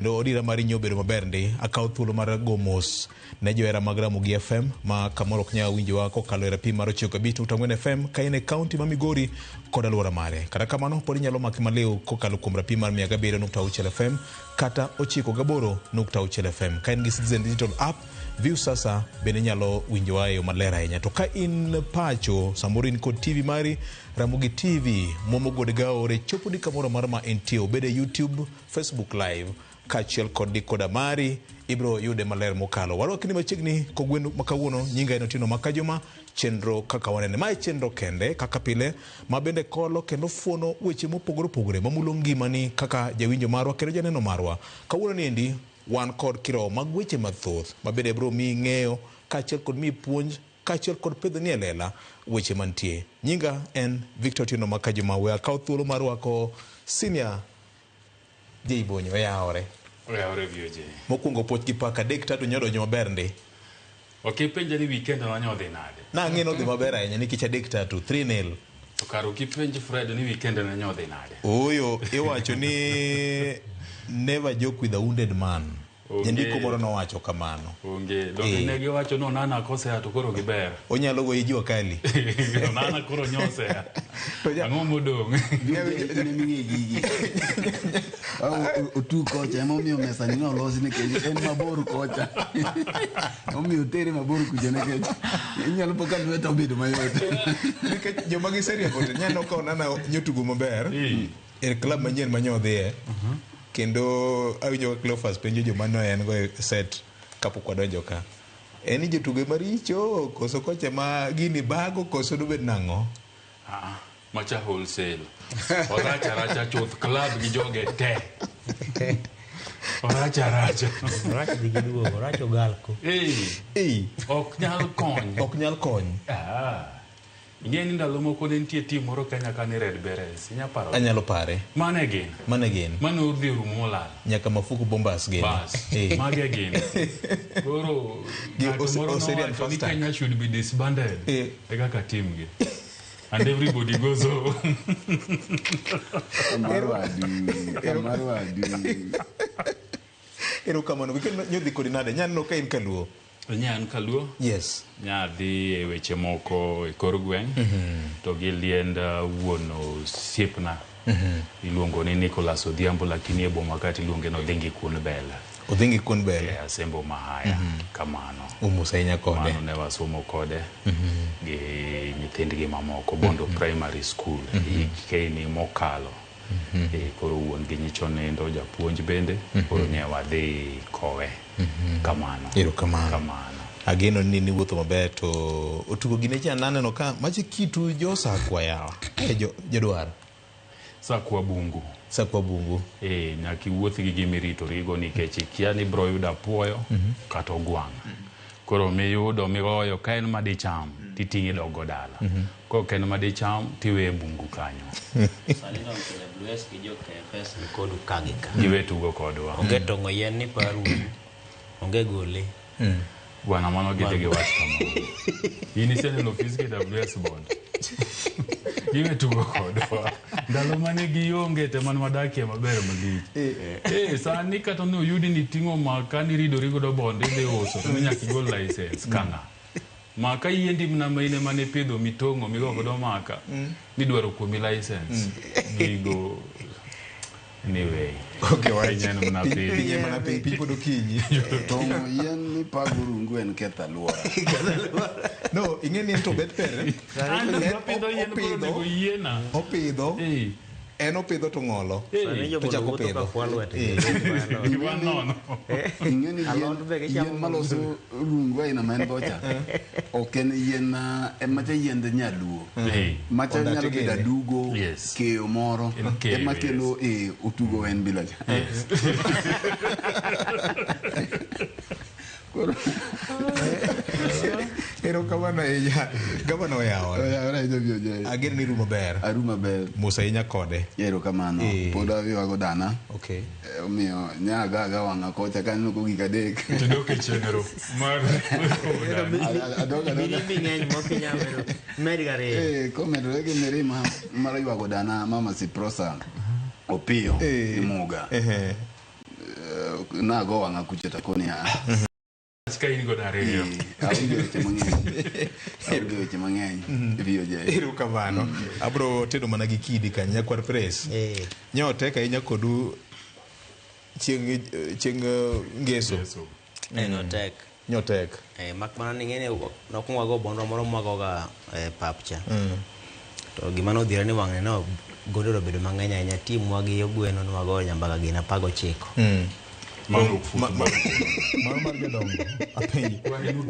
Kendo odira mari nyobedo maber ndi. Akawo thuolo mar go mos ne johera mag Ramogi FM ma kamoro ok nyal winjowa kokalo e rapim mar 95.4 FM ka in e kaunti ma Migori kod alwora mare. Kata kamano pod inyalo make maliw kokalo kuom rapim mar 107.6 FM kata 98.6 FM. Ka in gi Citizen Digital app, Viusasa bende inyalo winjowa e yo maler ahinya. To ka in pacho, samoro in kod TV mari, Ramogi TV muomo gode gaore choponi kamoro amora ma entie, obed e YouTube, Facebook Live kaachiel kod decoder mari ibiro yude maler mokalo. Warwakni machiegni kogwen ma kawuono. Nyinga en Otieno Makajuma. Chenro kaka wanene. Mae chenro kende kaka pile ma bende kolo kendo fuono weche mopogore opogore mamulo ngimani kaka jawinjo marwa kendo janeno marwa. Kawuono ni endi wan kod kirowo mag weche mathoth ma bende biro miyi ng'eyo kaachiel kod miyi puonj kaachiel kod pedho ni e lela weche mantie. Nyinga en Victor Otieno Makajuma. We akaw thuolo mar rwako senior Jay Bonyo, oyawore. Oyawore VOJ. Mokwongo puoch gi pak 3-3 nyodonjo maber ndi. Ok ipenja ni weekend no nyodhi nade? Nang'e nodhi maber ahinya nikech 3-3, 3-0. To kar ok ipenj Fred ni weekend ne nyodhi nade? Ooyo, iwacho ni never joke with a wounded man. Onge. Jandiko moro nowacho kamano. Onge. Donge Eh. ne giwacho ni Onana kosea to koro giber. Onyalo goyi jua kali. Onana koro nyosea. To ja- Ang'o modong'? In eming'e gigi. Otu kocha emomiyo mesa ni nolosi nikech en mabor kocha. Omiyo otere mabor kucha nikech inyalo po ka lweta obedo mayot. Nikech joma giseriembo to nyaneno ka Onana nyotugo maber Eh. e club manyien ma nyodhiye. Kendo awinjo ka Cleophas penjo joma ne en go e set kapok wadonjo ka. En ni jotugo ema richo koso kocha ma gini bago koso dobed nang'o? Ah, macha wholesale. Orach aracha chuth club gi joge te. Orach aracha. Orach dhi gi duogo, orach ogalko. Eh, Ei, ok nyal kony. ok nyal kony. Ah. Ing'e ni ndalo moko ne nitie team moro Kenya ka ni Red Berets. Inya paro? Anyalo pare. Mane gin? Mane gin? Mane odhi orumo molal. Nyaka Mafuku Bombers gin. Bas. Eh. Mage gin. Koro Gi ng'ato moro Oserian nowacho ni Fast Track. Kenya should be disbanded. Eh. E kaka team gi. And everybody goes home. Kamar wadu. Kamar wadu. Erokamano. Weekend nyodhi kodi nade? Nyaneno ka in kaluo. Nya an kaluo. Yes. Nya dhi e weche moko e kor gweng' to gi liend wuon osiepna iluongo ni Nicholas Odhiambo lakini e boma ka tiluonge ni Odhingi Kuon Bel. Odhingi Kuon Bel. E Asembo Mahaya kamano. Umos ahinya kode. Mano ne wasomo kode gi nyithindgi mamoko Bondo Primary School higni mokalo. Koro wuon gi nyicho nindo japuonj bende koro ne wadhi kowe kamano. Erokamano. Kamano. Ageno ni niwuotho maber to otugo gine cha naneno ka machi kitu jo Sakwa yawa. E jodwar. Sakwa bungu. Sakwa bungu. Nyaka iwuoth gi gima iritorigo nikech ikia ni ibiro yudo apuoyo kata ogwang'. Koro miyudo migoyo ka en madicham titing'e idok go dala. Ka ok en madicham tiweye e bungu kanyo. Sani to KWS gi jo KFS ni kodu ka gi ka. Giwe tugo kodwa. Onge tong'o yien ni paru. Onge gole. Bwana mano gidhi giwach kamano. In iseneno ofis KWS bond. Giwe tugo kodwa. Ndalo mane gionge te mane wadakie maber malich. Sani kata ne oyudi ni ting'o maka ni ridori godo bond idhi uso to nyaka igol license kang'a. Maka yiendi mana ma in ema ne ipidho mitong'o migo godo maka nidwaro kuomi license. Gigo anyway. Okay, wach. Piny en mana piny. Piny en mana piny, piny pod okinyi. Tong'o yien mipago rungu en ketho alwora. No, ing'e ni en to bet ber. An apidho yien koro onego yiena. Opidho. En opidho to ng'olo. Sani To jomondo chako wuotho ka pidho. kwa lwetgi. Giwa nono. Ing'e ni Alot be gichamo yien maloso rungu aina ma en go cha ok en yien ma macha yiend nyaluo. Macha Ondate nyalo bedo gene. adugo, Yes. keyo moro En keyo, ema kelo otugo en bila cha. Koro Erokamano ahinya. Gavana oyawore. oyawore ahinya VOJ. Ageno ni irumo ber. Arumo maber. Mos ahinya kode. Erokamano. Pod aywago dana. Okay. Omiyo nya aga aga wang'a kocha kaneno kogik adek. Tidok e chenro mar Adog adoga. Mirimbi ng'eny mok inyal medo. Med gariyo. Komedore gi mirima mar ywago dana mama Siprosa Opiyo Muga. Nago wang'a kucho takoni a. Ka in godo ariyo. Aonge weche mang'eny. Aonge weche mang'eny. VOJ. Erokamano. Abro tedo mana gi kidi kanyo nyakwar Press. Nyo tek ahinya kodu chieng' chieng' ngeso. Ngeso. No tek. Nyo tek. Mak mana ni ing'eni nokwongo wago bondwa moro mwagoga pap cha. To gima nodhira ni wang'ni no gonde obedo mang'eny ahinya. Timwa gi ogweno nwagoyo nyambaga gin 19. Mano ok football. Mano mar jodongo. Apenji.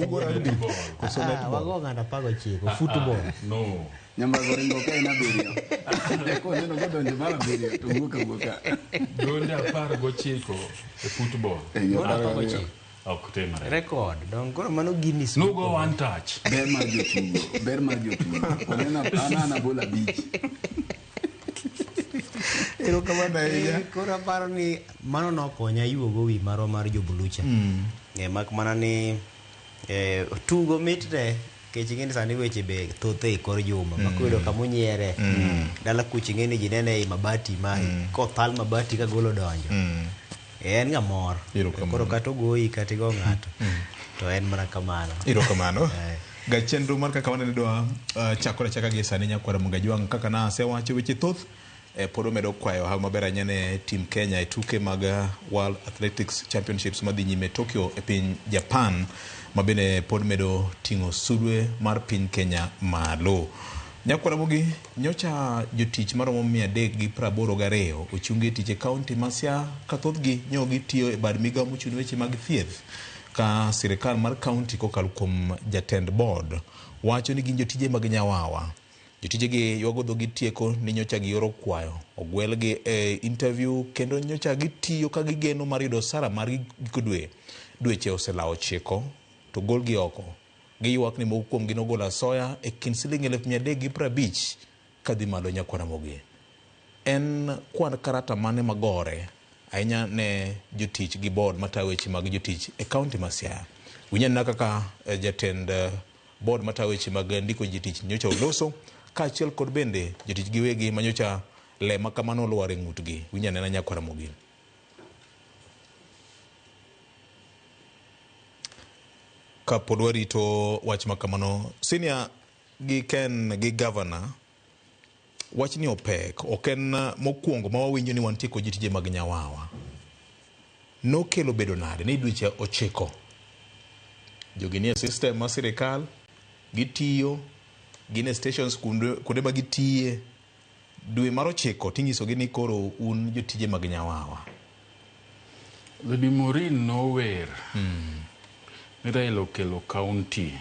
Ugo rugby koso netball? Wago ng'ato 19 football. No. Nyambago ringo ka en abiriyo. Koneno kodonjo mar abiriyo to wuok awuoka. Gonde 19 e football. Gonde 19. Ok timre. Record. Dong koro mano Guinness. Nugo one touch. Ber mar jotugo. Ber mar jotugo. Oneno an abolo abich. Erokamano ahinya. Koro aparo ni mano nokonya yuogo wi marwa mar jobulucha. Mak mana ni tugo mit te nikech ing'e ni sani weche be thoth e kor juma ma koyudo kama onyiere dala kucha ing'e ni ji nene ei mabati ma kothal mabati ka gol odonjo. En ga mor. Koro kata ogoyi kata igo ng'ato to en mana kamano. Erokamano. Ga chenro mar kaka wanene dwa chakore achaka gi sani nyakwara Mugajwang' kaka nasewacho weche thoth pod omedo kwayo hawi maber ahinya ne team Kenya e tuke mag World Athletics Championships madhi nyime Tokyo e piny Japan ma bende pod medo ting'o sulwe mar piny Kenya malo. Nyakwara Ramogi, nyocha jotich maromo 382 ochungi e tich e kaunti ma Siaya ka thothgi nyo gitiyo e bad migawo mochung' ne weche mag thieth ka sirikal mar kaunti kokalo kuom jatend board wacho ni gin jotije mag nyawawa. Jotijegi ywago dhogi tieko ni nyocha gioro kwayo, ogwelgi e interview kendo nyocha gitiyo ka gigeno mar yudo osara margi giko dwe. Dweche oselawo 9 to golgi oko. Giywak ni moko kuomgi nogolo asoya e kind siling 350,000 kadhi malo nyakwar Ramogi. En kwan karata mane magore ahinya ne jotich gi board matayo weche mag jotich e kaunti ma Siaya. Winj anena kaka jatend board matayo weche mag ndiko jotich nyocha oloso kaachiel kod bende jotich giwegi manyocha le ma kamano olwar e ng'utgi. Winj anena nyakwar Ramogi. Kapod warito wach ma kamano, senior gi Ken gi governor, wach ni opek, ok en mokwongo ma wawinjo ni wantie kod jotije mag nyawawa. Nokelo bedo nade ni dweche 9 jogi nie system mar sirikal, gitiyo, gin e stations kuonde ma gitiye. Dwe mar 9 tinyisogi ni koro un jotije mag nyawawa. Lady Maureen nower ni Raila okelo county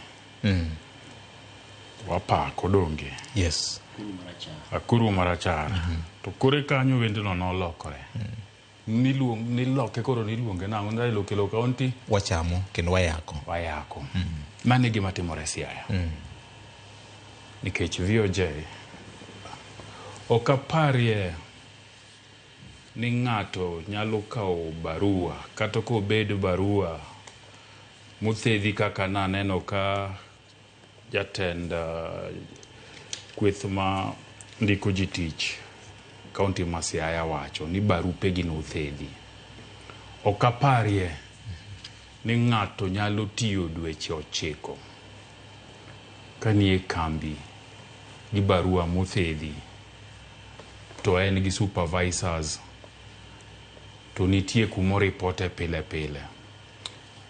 wapako donge. Yes. Akuru marachar. To kore kanyo wendno nolokore. Niloke koro niluonge nang'o? Raila okelo county wachamo kendo wayako. Wayako. Mano e gima timore Siaya. Nikech VOJ ok aparie ni ng'ato nyalo kawo barua kata kobed barua mothedhi kaka naneno ka jatend kweth ma ndiko ji tich kaunti ma Siaya wacho ni barupe gi nothedhi. Ok aparie ni ng'ato nyalo tiyo dweche 9 kanie kambi gi barua mothedhi to en gi supervisors to nitie kumoripote pile pile.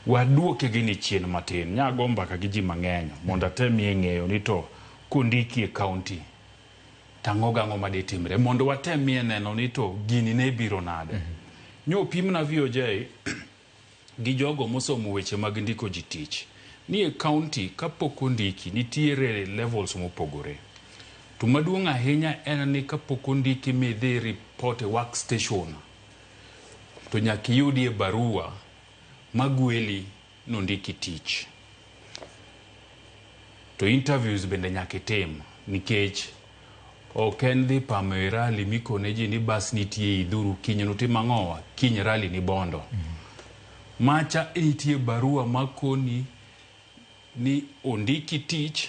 Waduoke gini chien matin, nyago mbaka gi ji mang'eny mondo atemie ng'eyo ni to kondiki e county tang'o gang'o madetimre mondo watemie neno ni to gini ne biro nade. Nyo pimna VOJ gi jogo mosomo weche mag ndiko ji tich ni e county kapok ondiki nitiere levels mopogore. To maduong' ahinya en ni kapok ondiki midhi report e work station to nyaka iyudie barua magweli nondiki tich. To interviews bende nyaka itim nikech ok en dhi pamo e rally mikone ji ni bas nitie idhuru kiny nutim ang'owa kiny rally ni Bondo. Macha nitie barua makoni ni ondiki tich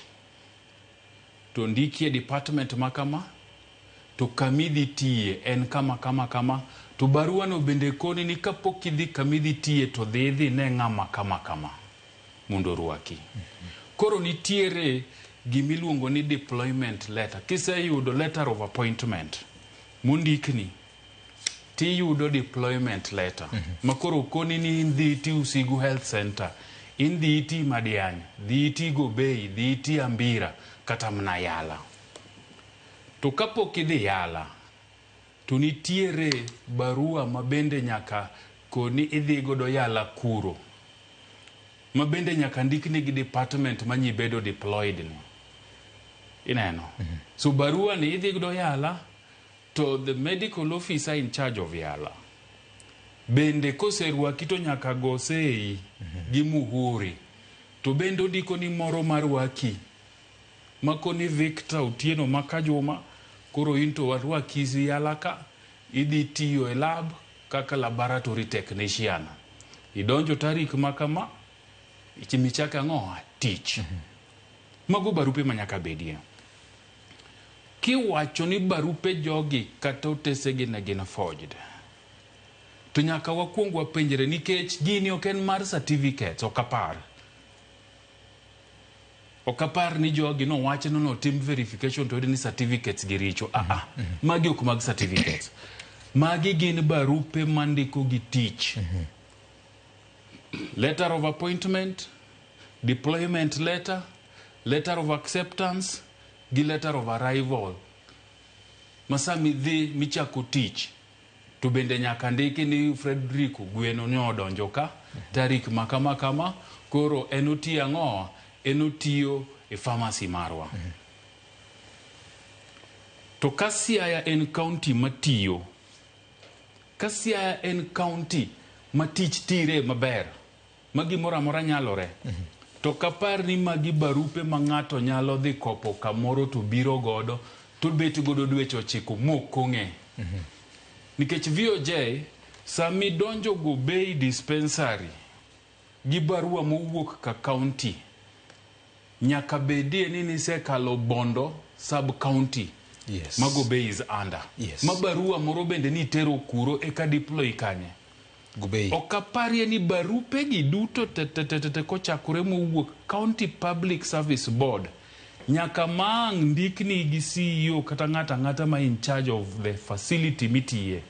to ondiki e department ma kama To kamidhi tiye en kama kama kama. To barua no bende koni ni kapok idhi kamidhi tiye to dhi idhi ne ng'ama kama kama mondo orwaki. Koro nitiere gimiluongo ni deployment letter. Kiseyudo letter of appointment mondikni, tiyudo deployment letter. Ma koro koni ni in dhi iti Usigu Health Center, in dhi iti Madiany, dhi iti Gobei, dhi iti Ambira, kata mana Yala. To kapok idhi Yala, to nitiere barua ma bende nyaka koni idhi godo Yala kuro. Ma bende nyaka ndikni gi department manyibedo deployed ni. Ineno? So barua ni idhi godo Yala, to the medical officer in charge of Yala. Bende koserwaki to nyaka go sei gi muhuri. To bende ondiko ni moro marwaki. Makoni Victor Otieno Makajuma, koro in to warwaki Yala ka, idhi tiyo e lab kaka laboratory technician. Idonjo tarik ma kama, michako ang'o? Tich. Mago barupe ma nyaka bedie. Kiwacho ni barupe jogi kata otesegi ne gin forged, to nyaka wakuong wapenjre nikech gini ok en mar certificates, ok apar. Ok apar ni jogi nowach ni notim verification to oyud ni certificates gi richo. Ah ah, magi ok mag certificates. Magi gin barupe mandiko gi tich. Letter of appointment, deployment letter, letter of acceptance, gi letter of arrival. Ma sama idhi michako tich, to bende nyaka ndiki ni Frederick Ogweno ne odonjo ka, tarik ma kama kama, koro en otiyo ang'o? En otiyo e pharmacy marwa. To ka Siaya en county matiyo, ka Siaya en county ma tich tire maber, ma gimoro amora nyalore, to kapar ni magi barupe ma ng'ato nyalo dhi kopo kamoro to biro godo, to bet godo dweche 9 mok ong'e. Nikech VOJ, sami donjo Gobei dispensary gi barua mowuok ka county, nyaka bedie ni nisekalo Bondo sub county. Ma Gobei is under. Ma barua moro bende nitero kuro eka deploy kanye. Gobei. Ok aparie ni barupe gi duto te te te te kochakore mowuok County Public Service Board nyaka maang' ndikni gi CEO kata ng'ato ang'ata ma in charge of the facility mitiye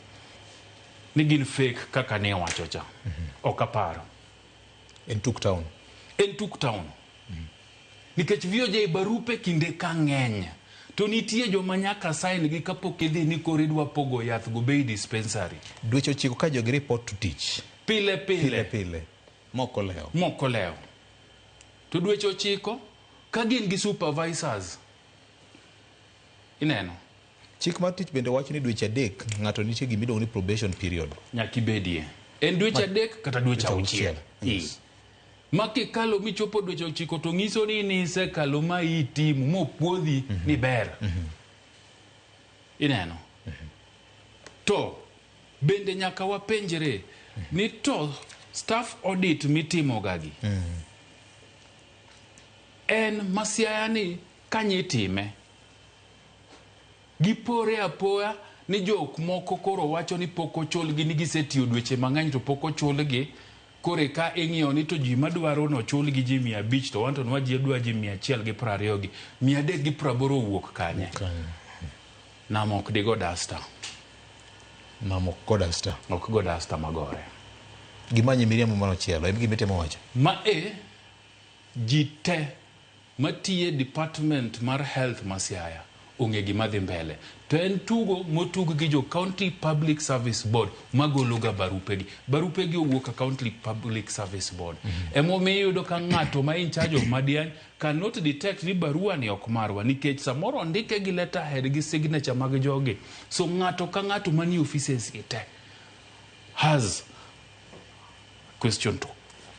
ni gin fake kaka ne owacho cha. Ok aparo. En tuk town. En tuk town. Nikech VOJ barupe kinde ka ng'eny to nitie joma nyaka sign gi kapok idhi ni koro idwa pogo yath Gobei dispensary. Dweche 9 ka jogi report to tich. Pile pile. Pile pile. Moko lewo. Moko lewo. To dweche 9 ka gin gi supervisors. Ineno? Chik mar tich bende wacho ni dweche 3 ng'ato nitie gima iluongo ni probation period. Nyaka ibedie. En dweche 3 kata dweche 6. Yes. Ma kikalo michopo dweche 9 to nyiso ni nisekalo ma itimo mopuodhi ni ber. Ineno? To bende nyaka wapenjre ni to staff audit mitimo gagi. En masiaya ni kanye itime. Gipore apoya ni jok moko koro wacho ni pok ochulgi ni gisetiyo dweche mang'eny to pok ochulgi. Koro ka ing'iyo ni to ji madwaro nochulgi ji 500 to wan to nwaji dwa ji 120 gi 380 owuok kanye? Nam ok digo dasta. Nam ok go dasta. Ok go dasta magore. Gimanye miriambo manochielo, en gima itemo wacho. Ma e ji te matiye department mar health ma Siaya ong'e gima dhi mbele. To en tugo motug gi jo County Public Service Board magolo ga barupegi. Barupegi owuok ka County Public Service Board. Emomiyo iyudo ka ng'ato ma in charge of Madiany cannot detect ni barua ni ok marwa nikech samoro ondike gi letterhead gi signature mag jogi. So ng'ato ka ng'ato manie offices gi te has question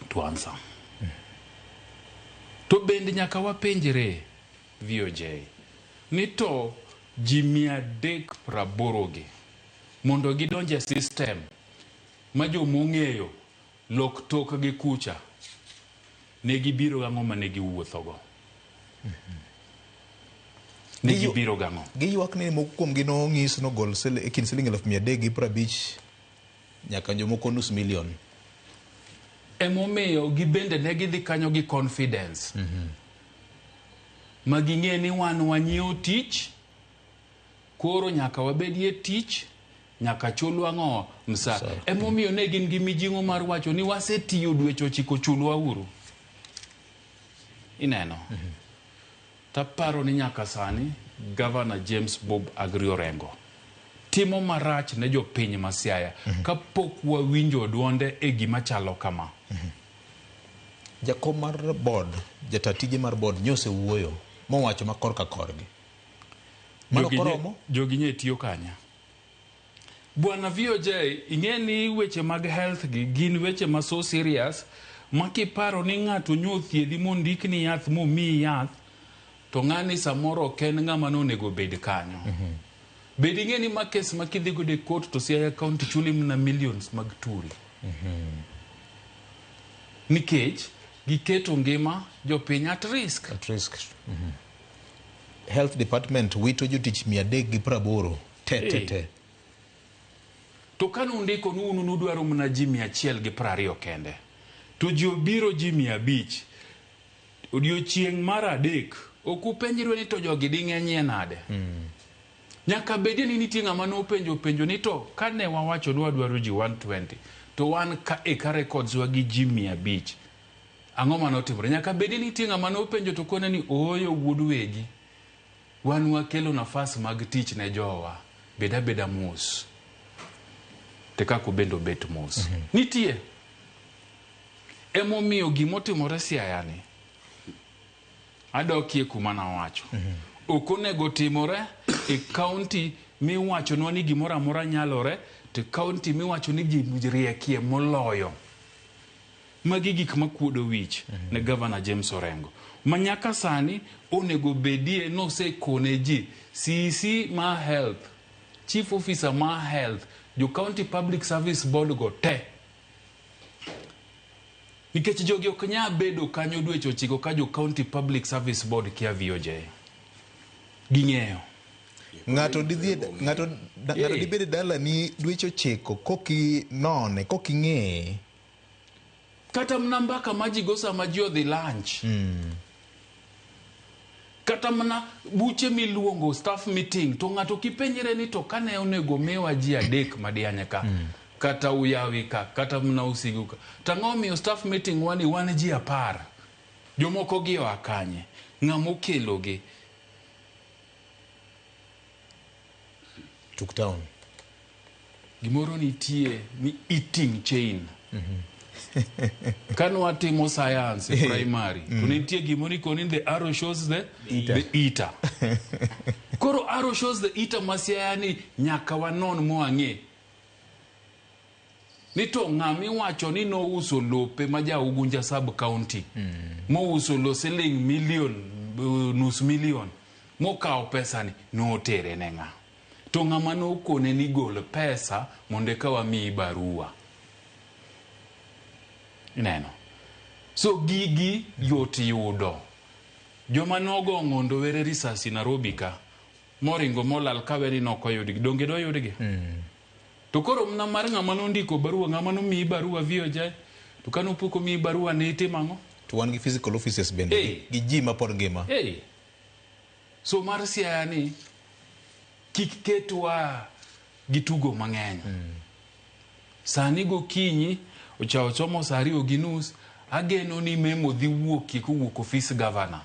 to answer. To bende nyaka wapenjre VOJ ni to ji 380 gi mondo gidonj e system ma jomong'eyo lok tokgi kucha ne gibiro gang'o mane giwuothogo. Ni gibiro gang'o? Giywak ni moko kuomgi nong'is nogol e kind siling 350,000 nyaka jomoko nus million. Emomiyo gibende ne gidhi kanyo gi confidence. Ma ging'e ni wan wanyiewo tich, koro nyaka wabedie tich, nyaka chulwa ng'o msara. Emomiyo ne gin gi mijing'o mar wacho ni wasetiyo dweche 9 chulwa uru. Ineno? Taparo ni nyaka sani Governor James Bob Agri Orengo timo marach ne jopiny ma Siaya kapok wawinjo duonde e gima chalo kama. Jakom mar board, jata tije mar board nyose wuoyo mowacho ma korka korgi. Mano koromo? Jogi nye tiyo kanya. Bwana VOJ, ing'e ni weche mag health gi gin weche ma so serious ma kiparo ni ng'ato nyo thiedhi mondikni yath momiyi yath to ng'ani samoro ok en ng'ama nonego bed kanyo. Bed ing'e ni ma kes ma kidhi godo e court to Siaya County chuli mana millions mag turi. Nikech giketo ngima jopiny at risk. At risk. Health Department wito jotich 380 te. To kane undiko ni un udwaro mana ji 120 kende, to ji obiro ji 500. Odiochieng' mar 3 ok upenjru ni to jogi ding'enyie nade. Nyaka bedie ni nitie ng'ama nopenjo penjo ni to kane wawacho ni wadwaro ji 120 to wan ka e ka records wa gi ji 500. Ang'o manotimore? Nyaka bedie ni nitie ng'ama nopenjo to kone ni ooyo wuod wegi. Wan wakelo nafas mag tich ne jowa. Bed abeda mos. Te kako bende obet mos. Nitie. Emomiyo gimotimore Siaya ni adokie kuma nawacho. Ok onego timore e county miwachonwa ni gimoro amora nyalore, to county miwacho ni ji riekie moloyo. Magi gik makuodo wich ne Governor James Orengo. Ma nyaka sani onego bedie nosekone ji CC ma health, Chief Officer ma health, jo County Public Service Board go te. Nikech jogi ok nyal bedo kanyo dweche 9 ka jo County Public Service Board kia VOJ. Ging'eyo. Ng'ato dibed e dalani dweche 9 koki none, koki ng'eye. Kata mana mbaka ma ji go sama ji odhi lunch. Kata mana buche miluongo staff meeting to ng'ato kipenjre ni to kane onego miwa ji 3 madianya ka. Kata Uyawi ka, kata mana Usigu ka. To ang'o omiyo staff meeting wani wan ji 10. Jomoko gi oa kanye? Ng'ama okelogi? Tuk town. Gimoro nitie ni eating chain. Kane watimo science e primary, to nitie gimoro ikoni the arrow shows the eater. Koro arrow shows the eater ma Siaya ni nyaka wanon mwang'e. Ni to ng'ama iwacho ni nouso lope ma ja Ugunja sub county. Mouso lo siling million, nus million. Mokawo pesa ni notere ne ng'a. To ng'ama nokone ni gol pesa mondo eka wamiyi barua. Ineno. So gigi yot yudo. Joma nogo ng'ondo were risasi Nairobi ka moringo molal kawe ni nokoyudgi. Donge doyudgi? To koro mna mar ng'ama nondiko barua, ng'ama nomiyi barua VOJ, to kane pok omiyi barua ne itimo ang'o? To wan gi physical offices bende, gi ji mapod ngima. So mar Siaya ni kik ketwa gi tugo mang'eny. Sani gokinyi ochawo chomo saa 2:30, ageno ni memo dhi wuokie kowuok ofis governor.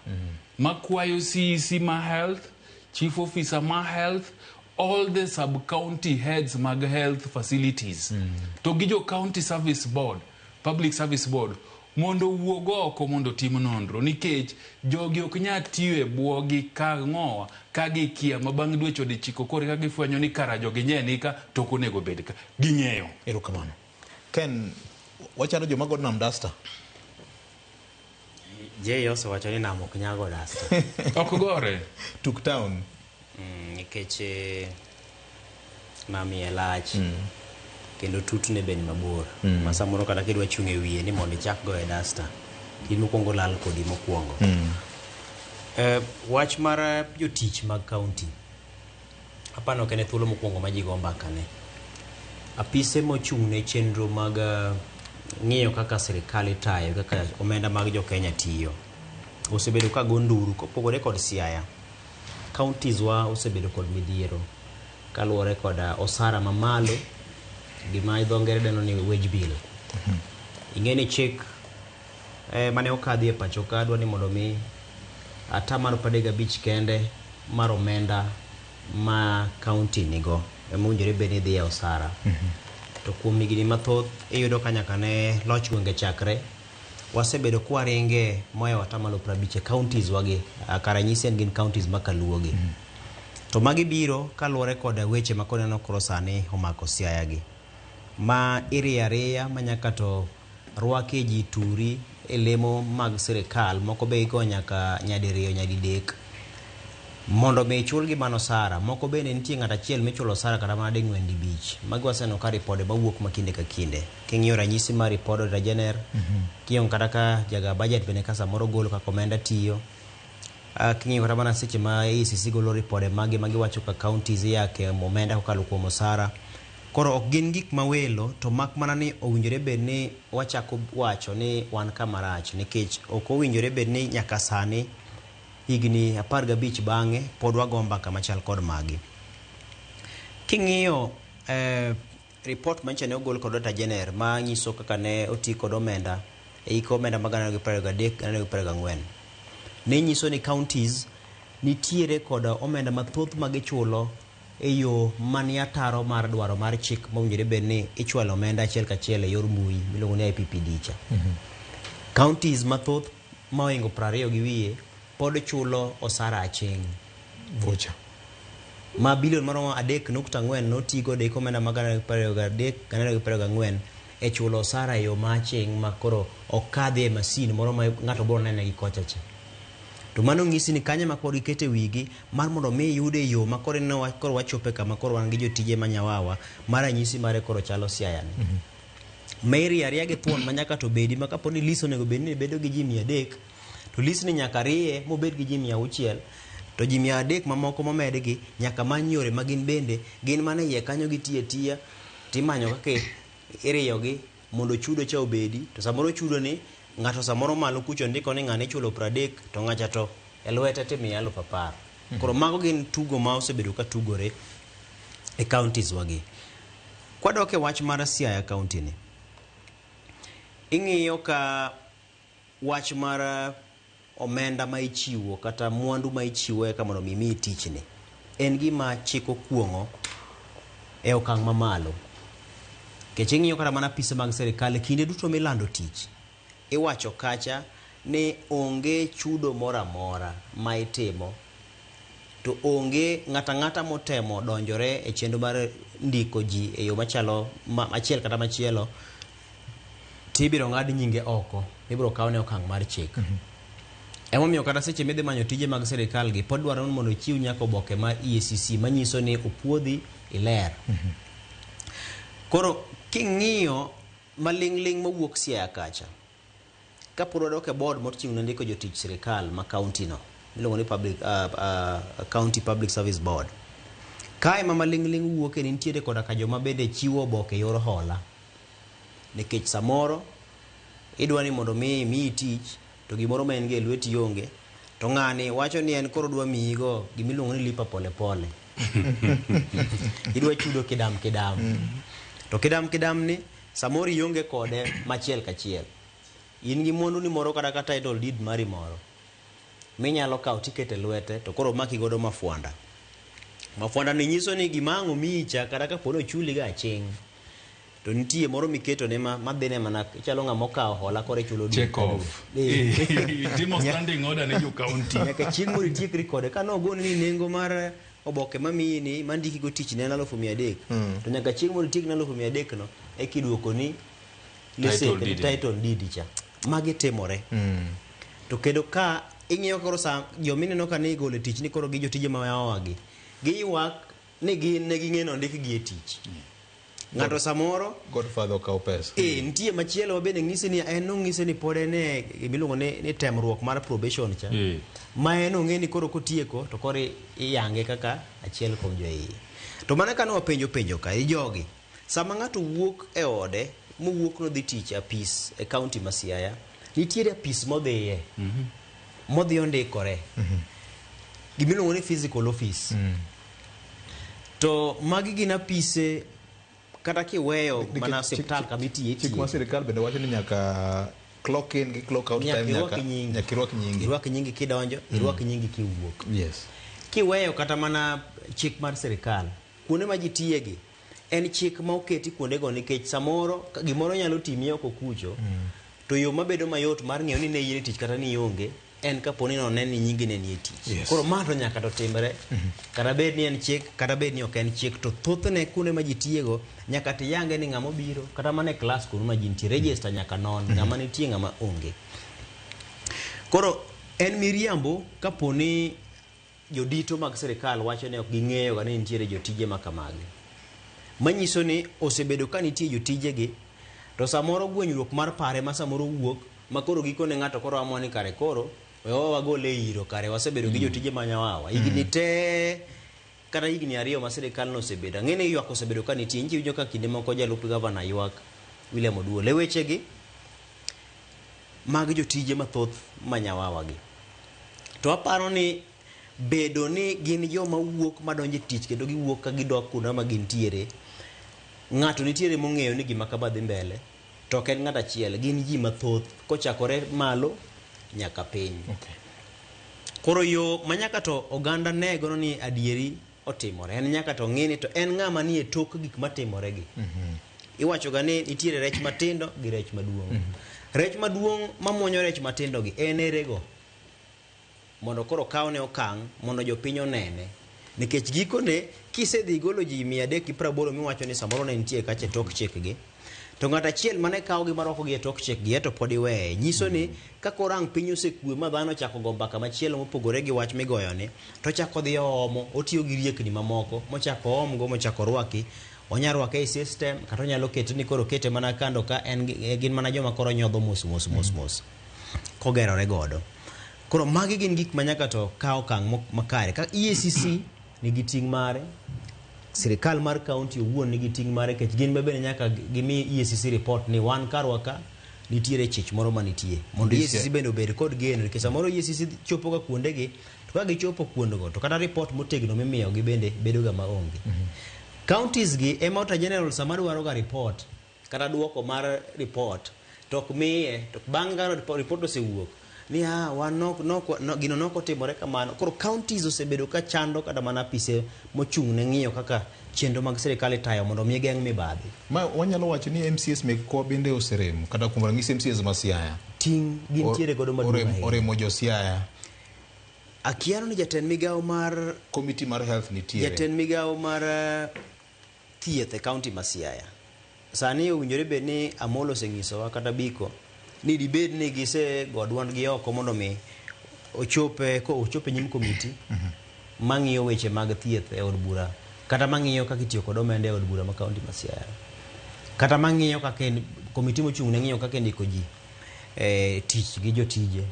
Makwayo CEC ma health, chief officer ma health, all the sub-county heads mag health facilities. To gi jo county service board, public service board, mondo wuog oko mondo tim nonro nikech jogi ok nyal tiyo e bwogi ka ng'owa ka gikia ma bang' dweche 9 koro ka gifwenyo ni kara jogi nye ni ka to ok onego bed ka. Ging'eyo. Erokamano. Ken, wachalo joma go nam dasta. Jay osewacho ni nam ok nyal go dasta. Ok gore. Tuk town. Nikech nam iye lach. Kendo tutne be ni mabor. Ma samoro kata kidwa chung' e wiye ni mondo ichak goye dasta, in mokwongo lal kodi mokwongo. Wach mar jotich mag kaunti apano ok en e thuolo mokwongo ma ji go mbaka ne. Apise mochung' ne chenro mag ng'iyo kaka sirikal itayo, kaka omenda mag jo Kenya tiyo, osebedo ka go nduru kopogore kod Siaya. Counties wa osebedo kod midhiero kaluwore kod osara mamalo, gima dho ngere dendo ni wage bill. Ing'e ni chik mane okadhi e pacho ka dwa ni mondo mi 35% kende mar omenda ma kaunti nigo ema owinjore bed ni dhi e osara. To kuom higni mathoth iyudo ka nyaka ne loch gwenge chakre, wasebedo kwaringe mohewo 50% e counties wagi. Ka ranyisi en gin counties ma kaluo gi. To magi biro kaluwore kod weche ma koro ineno koro sani omako Siaya gi. Ma iriyo ariya ma nyaka to rwakie ji turi e lemo mag sirikal, moko be igo nyaka nyadiriyo nyadidek mondo mi chulgi mana osara. Moko bende nitie ng'ato achiel michulo osara kata mana ding'wen dibich. Magi waseneno ka ripode mawuok ma kinde ka kinde. King'iyo ranyisi mar ripod Auditor General, king'iyo kata ka jaga budget bende ka samoro golo kaka omenda tiyo. King'iyo kata mana seche ma EACC golo ripode magi ma giwacho ka counties iyake omenda kokalo kuom osara. Koro ok gin gik mawelo to mak mana ni owinjore bed ni wachako wacho ni wan kama rach nikech ok owinjore bed ni nyaka sani higni 15 bang'e pod wago mbaka machal kod magi. King'iyo report manyocha ne ogol kod Auditor General ma nyiso kaka ne oti kod omenda e hik omenda mag 2023 2024, ne nyiso ni counties nitiere kod omenda mathoth ma gichulo e yo manie ataro mar dwaro mar chik mowinjore bed ni ichwalo omenda achiel kachiel e yor mbui miluongo ni IPPD cha. Counties mathoth mohingo 20 gi wiye pod chulo osara aching' Vocha. Ma bilion maromo 3.4 noti godo e hik omenda mag 2023 2024 e chulo osara e yo ma aching' ma koro ok kadhi e masin moro ma ng'ato biro nene gi kocha cha. To mano nyisi ni kanyo ma pod giketo e wigi mar mondo mi iyude e yo ma koro ineno koro wachope kama koro wan gi jotije ma nyawawa ma ranyisi mare koro chalo Siaya ni. Ma iriyo ariya gi thuon ma nyaka to bedi ma kapo ni list onego bed ni bedo gi ji 300 to list ni nyaka riye mobed gi ji 600 to ji 300 mamoko momedgi nyaka many yore ma gin bende gin mana iye kanyo gitiyo atiya timanyo kaka iriyogi mondo chudo cha obedi to samoro chudo ni ng'ato samoro malo kucho ndiko ni ng'ane ichulo 30 to ng'acha to e lwete timiye 10,000. Koro mago gin tugo ma osebedo ka tugore e counties wagi. Kwadok e wach mar Siaya county ni, ing'iyo ka wach mar omenda ma ichiwo kata mwandu ma ichiwo eka mondo mi imiyi tichni en gima chik okuong'o e okang' mamalo. Nikech ing'iyo kata mana apise mag sirikal kinde duto milando tich iwacho kacha ni onge chudo moro amora ma itimo to onge ng'ato ang'ata motemo donjore e chenro mar ndiko ji e yo machalo achiel kata machielo tibiro ng'ad nyinge oko, ibiro kawne okang' mar chik. Emomiyo kata seche midhi manyo tije mag sirikal gi pod dwaro ni mondo ichiw nyaka oboke mar EACC manyiso ni opuodhi iler. Koro king'iyo maling'ling' mowuok Siaya kacha, kapod wadok e board mochung' ne ndiko jotich sirikal ma county no miluongo ni County Public Service Board. Kae ma maling'ling' wuoke ni nitiere koda ka joma bende chiwo oboke e yor hola. Nikech samoro idwa ni mondo mi imiyi tich to gimoro ma en go e lweti onge to ng'ani wacho ni en koro odwa miyigo gimiluongo ni lipa pole pole. Idwa chudo kidam kidam. To kidam kidam ni samoro ionge kode machiel kachiel. In gi mwandu ni moro kata ka title deed mari moro minyalo kawo tikete lwete to koro maki godo mafwanda. Mafwanda ni nyiso ni gima ang' omiyi cha kata kapo ni ochuli ga aching' to nitie moro miketo ne ma madhine mana ichalo ng'ama okawo hola koro ichulo dwe Check ka dwe. off. Eh. Timo standing order ne jo county. Nyaka chieng' moro itiekri kode. Ka nogoni ni nengo mar oboke mamiyi ni mandiki go tich ne en 300,000 to nyaka chieng' moro itiek ne 300,000 no eka iduokoni Title deed. title deed cha. Magi timore. To kendo ka ing'iyo koro sa jomineno ka ne igolo e tich ni koro gi jotije ma yawa gi giywak ni gin ne ging'e ni ondikgi e tich. Ng'ato samoro Godfather okawo pesa. Nitie machielo ma bende ng'isi ni en nong'ise ni pod en e gimiluongo ni temruok mar probation cha. Ma en ong'e ni koro kotieko to koro iyange kaka achiel kuom joiye. To mana ka ne wapenjo penjo ka, jogi, sama ng'ato wuok e ode, mowuok nodhi tich e apis e kaunti ma Siaya, nitiere apis modhiye, modhi ondikore. Gimiluongo ni physical office. To magi gin apise kata kiweyo mana osiptal kama itiye. Chik mar sirikal bende wacho ni nyaka clock in gi clock out time nyaka irwak nyingi. Irwak nyingi kidonjo, irwak nyingi kiwuok. Yes. Kiweyo kata mana chik mar sirikal, kuonde ma ji tiyegi, en chik ma oketi kuondego nikech samoro gimoro nyalo timi oko kucho, to yo mabedo mayot mar ng'eyo ni ne in e tich kata ni ionge, en kapo ni nonen ni nyingi ne nie tich. Yes. Koro ma to nyaka to timre. Kata bed ni en chik, kata bed ni ok en chik, to thothne kuonde ma ji tiyego, nyaka tiyange ni ng'ama obiro, kata mana e klas kuno ma ji nitie, register nyaka non, ng'ama nitie ng'ama onge. Koro en miriambo kapo ni jodito mag sirikal wacho ni ok ging'eyo ga ni nitiere jotije ma kamagi. Manyiso ni osebedo ka nitie jotijegi, to samoro gwenyruok mar pare ma samoro wuok, ma koro gikone ng'ato koro amua ni kare koro, wewa wagole iro kare wasebedo gi jotije ma nyawawa. Higni te, kata higni 2 ma sirikal nosebedo. Ang'e ni ywak osebedo ka nitie. Inji winjo ka kinde moko jalup gavana ywak William Oduol. E wechegi, mag jotije mathoth ma nyawawa gi. To aparo ni bedo ni gin joma wuok madonjo e tich kendo giwuok ka gidok kuonde ma gintiere, ng'ato nitiere mong'eyo ni gima kama dhi mbele, to ok en ng'ato achiel, gin ji mathoth kochakore malo nyaka piny. Okay. Koro yo ma nyaka to oganda nego ni adieri otimore, en nyaka to ng'e ni to en ng'ama nie tok gik matimore gi. Iwacho ga ni nitiere rech matindo gi rech maduong'. Rech maduong' mamuonyo rech matindo gi en erego, mondo koro kawne okang' mondo jopiny onene. Nikech gikone kisedhi igolo ji 380 miwacho ni samoro ne nitie kacha e tok chikgi, to ng'at achiel mane kawogi marwakogi e tok chikgi to pod iweye. Nyiso ni ka koro ang' piny osekwe ma dhano ochako go mbaka machielo mopogore gi wach migoyoni, to ochako dhi oomo, otiyo gi riekni mamoko, mochako oomgo, mochako rwaki. Onya rwake e system, kata onyalo kete ni koro kete mana kando ka en gin mana joma koro nyodho mos mos mos mos kogerore godo. Koro magi gin gik ma nyaka to kaw okang' makare. Ka EACC nigi ting' mare, sirikal mar kaunti owuon nigi ting' mare, nikech gin bende nyaka gimi EACC report ni wan karwa ka nitiere chich moro manitie. Mondo EACC bende obed kod geno, nikech samoro EACC chopo ga kuondegi, to ka gichopo kuondego, to kata report motegno mimiyogi bende bedo ga maonge. Counties gi ema Auditor General sama dwaro ga report, kata duoko mar report, to ok miye, to bang' ka report osewuok, ni wan nok, gino nok otimore kamano. Koro counties osebedo ka chando kata mana apise mochung' ne ng'iyo kaka chenro mag sirikal itayo mondo mi geng' mibadhi. Ma wanyalo wacho ni MCAs mekwa bende oserem, kata kuom ranyisi MCAs ma Siaya. Ting' gintiere godo maduong' ahinya. Oremo jo Siaya. Akiano ni jatend migawo mar Committee mar Health nitiere. Jatend migawo mar thieth e county ma Siaya. Sani owinjore bed ni Amolo oseng'isowa kata Biko ni dibed ni gisego duondgi oko mondo mi ochope nyim komiti mang'iyo weche mag thieth e od bura, kata mang'iyo kaka itiyo kod omenda e od bura ma county ma Siaya, kata mang'iyo kaka komiti mochung' ne ng'iyo kaka indiko ji tich gi jotije.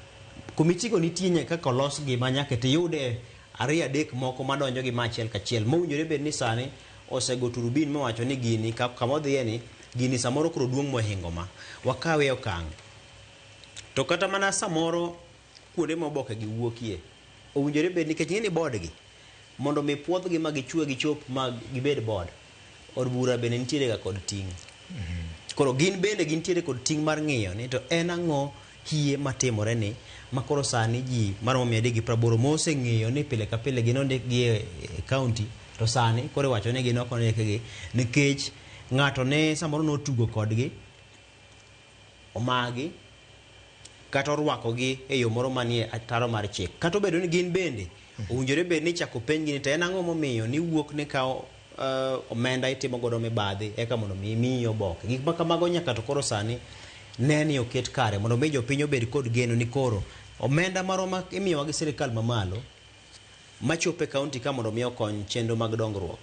Komiti go nitie nyaka kaka olosgi ma nyaka tiyude 2-3 moko madonjo gi ma achiel kachiel mowinjore bed ni sani osego turubin mowacho ni gini kama odhiye ni gini samoro koro duong' mohingo ma wakawe okang'. To kata mana samoro kuonde ma oboke gi wuokie owinjore bed nikech ng'e ni board gi mondo mi puodhgi ma gichwe gichop ma gibed board, od bura bende nitiere ga kod ting'. Koro gin bende gintiere kod ting' mar ng'iyo ni to en ang'o hie matimore ni ma koro sani ji maromo 380 moseng'eyo ni pile ka pile gin ondikgi e county, to sani koro iwacho ni gin ok ondikgi nikech ng'ato ne samoro notugo kodgi, omagi, kata orwakogi e yo moro manie ataro mar chik. Kata obedo ni gin bende owinjore bed ni ichako penjgi ni to en ang'o momiyo ni wuok ni kawo omenda itimo godo mibadhi eka mondo mi miyi oboke. Gik ma kamago nyaka to koro sani ne ni oket kare mondo mi jopiny obed kod geno ni koro omenda maroma imiyowa gi sirikal mamalo machopo e kaunti ka mondo mi okony chenro mag dongruok.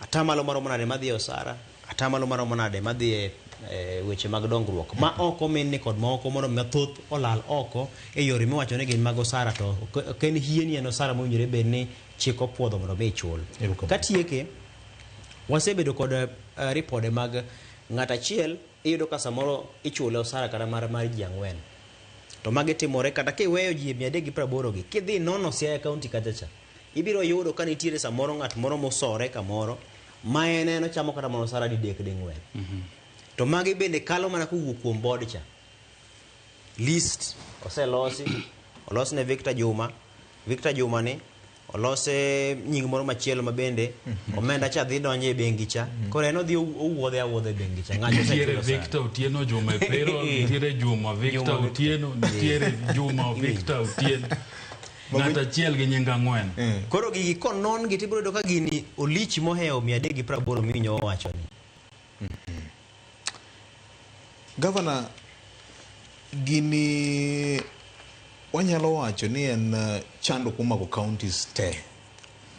Atamalo maromo nade madhi e osara, atamalo maromo nade madhi e weche mag dongruok. Ma oko minni kod moko mondo mathoth olal oko e yore miwacho ni gin mag osara to ok en hie ni en osara mowinjore bed ni chik opuodho mondo mi ichul. Katieke, wasebedo kod ripode mag ng'at achiel iyudo ka samoro ichule osara kata mar ji 4. To magi timore kata kiweyo ji 380 gi, kidhi nono Siaya County kacha cha, ibiro yudo ka nitiere samoro ng'at moro mosore kamoro ma en ochamo kata mana osara didek ding'wen. To magi bende kalo mana kowuok kuom board cha. List oselosi, olos ne Victor Juma, Victor Juma ni olose nying moro machielo ma bende omenda cha dhi donjo e bengi cha. Koro en odhi owuodhe awuodha e bengi cha. Ng'ato Nitiere Victor Otieno Juma e payroll, nitiere Juma Victor Otieno, nitiere Juma Victor Otieno. Ng'ato achiel gi nying 4. Koro gigi konon gi tibiro yudo ka gini olich mohewo 380 miwinjo owacho ni. Governor, gini wanyalo wacho ni en chandruok momako counties te.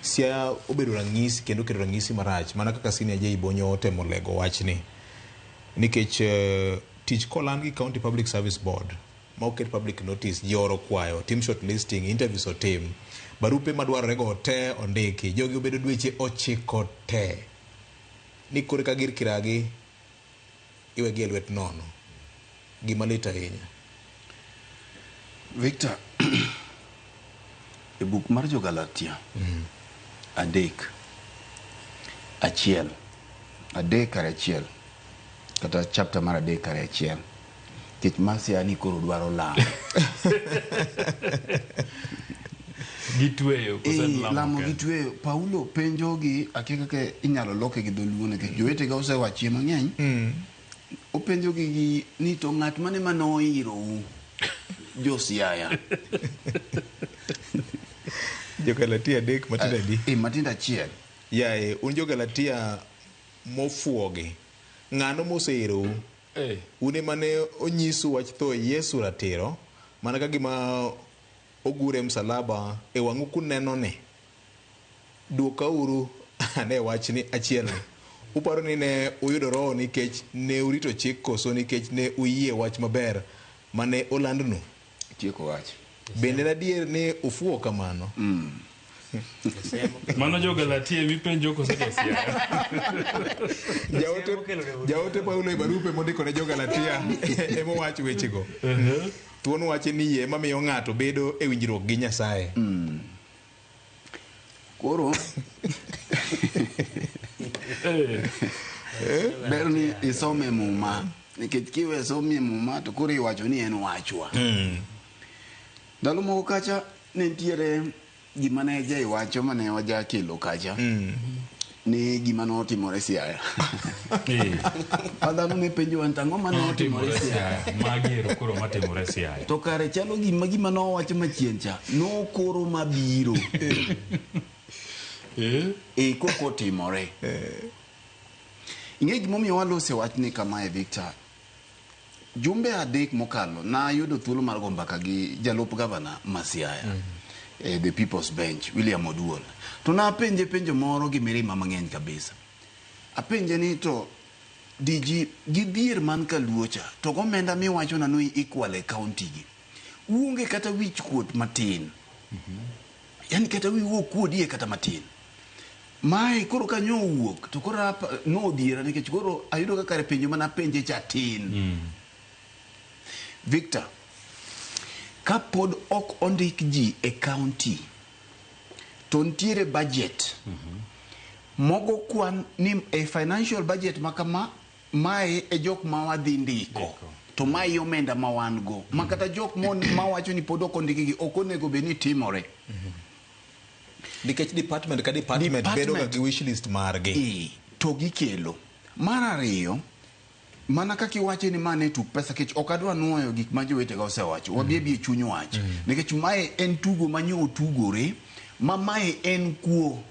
Siaya obedo ranyisi kendo oketo ranyisi marach mana kaka Senior J Bonyo otemo lego wachni. Nikech tich koland gi County Public Service Board ma oket public notice, ji oro kwayo, tim shortlisting, interviews otim, barupe madwarore go te ondiki, jogi obedo dweche 9 te. Ni kore ka gir kiragi iwegi e lwet nono. Gima lit ahinya. Victor, e buk mar Jo-Galatia 3 1 3:1 kata chapter mar 3:1 kech Masia ni koro dwaro lamo. Gitweyo koso en lamo gitweyo. Paulo penjogi akia kaka inyalo loke gi dholuo nikech jowetega osewachie mang'eny. Openjogi gi ni to ng'at mane manoirou jo Siaya. Jo-Galatia 3 matindo adi? Matindo 1. Yaye, un Jo-Galatia mofuogi, ng'ano moseirou? Un ema ne onyisu wach tho Yesu ratiro, mana ka gima ogure msalaba e wang'u kuneno ni. Dwokauru ane wachni achielni. Uparo ni ne uyudo roho nikech ne urito chik koso nikech ne uyie wach maber mane olandnu? Tieko wach. Bende en adier ni ufuwo kamano? Mano Jo-Galatia mipenjo koso jo-Siaya? Jaote Paulo e barupe mondiko ne Jo-Galatia emowacho wechego. Thuon wacho ni yie ema miyo ng'ato bedo e winjruok gi Nyasaye. Koro ber ni isome Muma nikech kiwe some Muma to koro iwacho ni en wachwa. Ndalo moko kacha ne nitiere gima ne jaiwacho mane wajakelo kacha ni gima notimore Siaya. Dhano ne penjowa ni ang'o mane otimore Siaya. Magi ero koro matimore Siaya. To kare chalo gima nowacho machien cha nokoro mabiro. Koko timore. Ing'e gimomiyo walose wachni kamae Victor. Jumbe 3 mokalo nayudo thuolo mar go mbaka gi jalup gavana ma Siaya. The People's Bench, William Oduol. To napenje penjo moro gi mirima mang'eny kabisa. Apenje ni to DG gi dhier man kaluo cha to gomenda miwacho na ni ikwalo e county gi. Uonge kata wich kuot matin. Yani kata wiu ok kuodie kata matin. Mae koro kanyo owuok to koro nodhiera nikech koro ayudo ka kare penjo mana penje cha tin. Victor, kapod ok ondik ji e county to nitiere budget mogo kwan ni e financial budget makama mae e jok ma wadhi ndiko to mae omenda ma wan go ma kata jok mawacho ni pod ok ondikgi ok onego bed ni timore. Nikech department ka department bedo ga gi wish list margi. To gikelo. Mar ariyo, mana kaka iwacho ni mane tuk pesa kech ok adwa nuoyo gik ma jowetega osewacho. Wabi e chuny wach. Nikech mae en tugo ma nyo otugore, ma mae en kuo.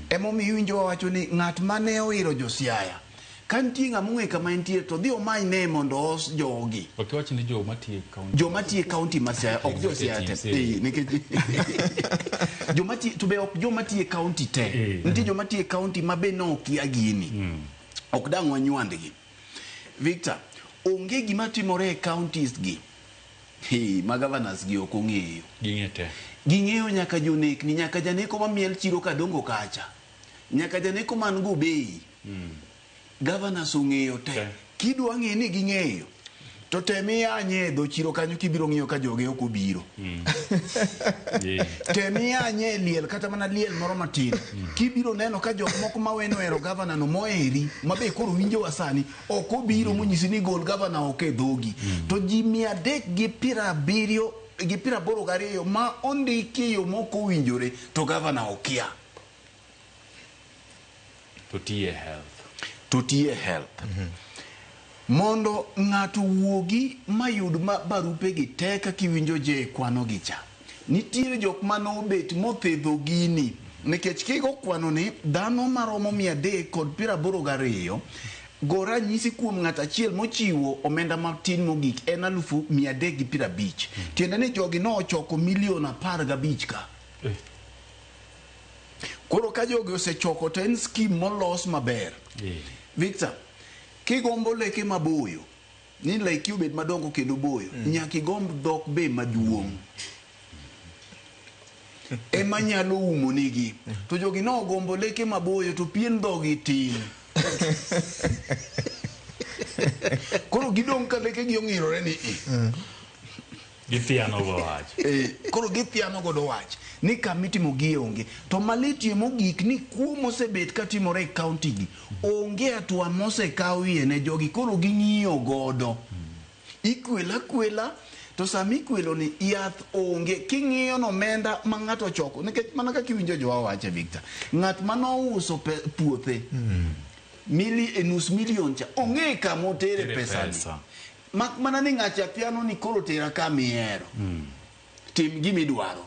Emomiyo iwinjo wawacho ni ng'at mane oiro jo Siaya Ka nitie ng'ama ong'e kama entie to dhi omany ne mondo oos jogi. Ok iwach ni joma tiyo e county. Joma tiyo e county ma Siaya ok jo Siaya te. Eh, nikech joma tiyo to be ok joma tiyo e county te. Nitie joma tiyo e county ma be nokia gini. Ok dang' wanywandgi. Victor, onge gima timore e counties gi. Hey, ma governors gi ok ong'eyo. Ging'e te. Ging'eyo nyaka jonekni, nyaka janeko mamiel chiro kadongo kacha. Nyaka janeko man go bei. Governors ong'eyo te. Te. Kidwa ng'e ni ging'eyo, to tem iyanye e dho chiro kanyo kibiro ng'iyo ka joge ok obiro. Tem iyanye e liel kata mana liel moro matin. Kibiro neno ka jok moko ma weno hero gavana no moheri, ma be koro winjowa sani, ok obiro monyisi ni gol gavana oko e dhogi. To ji 372 ma ondiki e yo mok owinjore to gavana okia. To tiye health. To tiye health. Mondo ng'ato wuogi mayud barupegi te kaka iwinjo je kwano gi cha. Nitiere jok manobet mothedho gini. Nikech kigo kwano ni dhano maromo 382, go ranyisi kuom ng'at achiel mochiwo omenda matin mogik en 350,000. Tiende ni jogi nochoko milion 15 ka. Koro ka jogi osechoko to en scheme molos maber. Victor, kigombo leke maboyo, ni leki obed madongo kendo boyo, nyaka igomb dhok be maduong'. Ema nyalo umo nigi. To jogi nogombo leke maboyo to pien dhogi tin. Koro gidong' ka leke gi ong'irore ni i. Githiano go wach. Koro githiano godo wach ni kama itimo gi onge. To malitie mogik ni kuo mosebet katimore e county gi onge hatua mosekawie ne jogi koro ging'iyo godo. Ikwela akwela to sama ikwelo ni yath onge king'iyo no omenda ma ng'ato ochoko nikech mana kaka iwinjo jowa wache Victor ng'at manouso puothe nus milion cha ong'e kama otere pesani. Mak mana ni ng'acha piano ni koro tera kama ihero. Tim gima idwaro.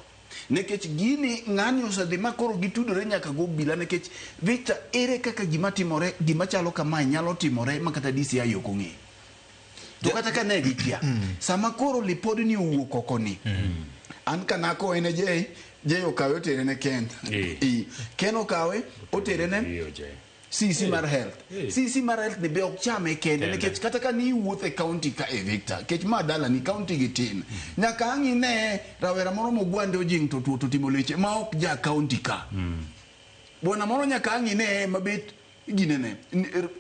Nikech gini ng'ani osedhi ma koro gitudore nyaka go obila nikech Victor ere kaka gima timore gima chalo kamae nyalo timore ma kata DCI ok ong'eyo. To kata ka ne gikia, sama koro lipodni owuok oko ni, an kanako en Jay, Jay okawe otere ne Ken. Ken okawe otere ne CC mar health. CC mar health ni be ok chame kende nikech kata ka ni iwuotho e county ka e Victor, nikech ma dala ni county gi tin. Nyaka ang' ine rawera moro mogwande ojing' to tuo to timo leche ma ok ja county ka. Bwana moro nyaka ang' ine mabet ginene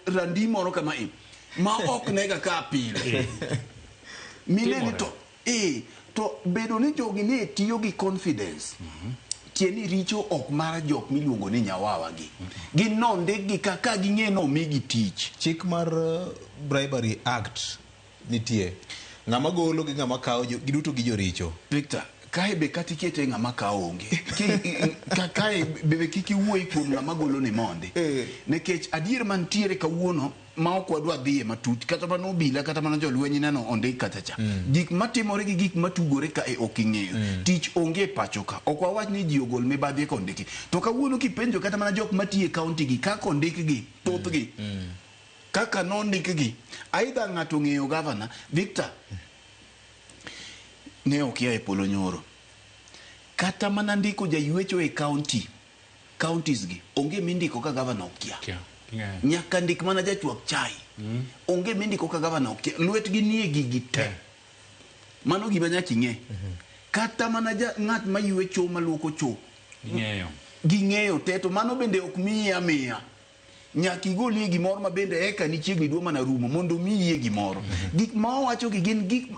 randi moro kama i ma ok nega ka pile. Mine ni to to bedo ni jogi ne tiyo gi confidence. Tieni richo ok mar jok miluongo ni nyawawa gi. Gin nondikgi kaka ging'e no omigi tich. Chik mar Bribery Act nitie. Ng'ama golo gi ng'ama kawo giduto gi joricho. Victor, kae be kata ikete ng'ama kawo onge. Kae be kik iwuoyi kuom ng'ama golo ni mondi. Nikech adier mantiere kawuono ma ok wadwa dhiye matut kata mana obila kata mana jolweny neno ondik kata cha. Gik matimore gi gik matugore kae ok ing'eyo. Tich onge pacho ka. Ok wawach ni ji ogol mibadhi kondiki. To kawuono kipenjo kata mana jok matiyo e county gi kaka ondikgi thothgi. Kaka nondikgi. Aidha ng'ato ong'eyo gavana Victor ne okia e polo nyoro. Kata mana ndiko jaywecho e county counties gi onge mindiko ka gavana okia. Nyaka ndik mana jachwak chai. Onge mindiko ka gavana okia. Lwetgi nie gigi te. Mano gima nyaka ing'e. Kata mana ng'at maywecho maluoko cho. Ging'eyo. Ging'eyo te to mano bende ok miyi amiya. Nyaka igolie gimoro ma bende eka ni chiegni dwa mana rumo mondo miyie gimoro. Gik ma owacho gi gin gik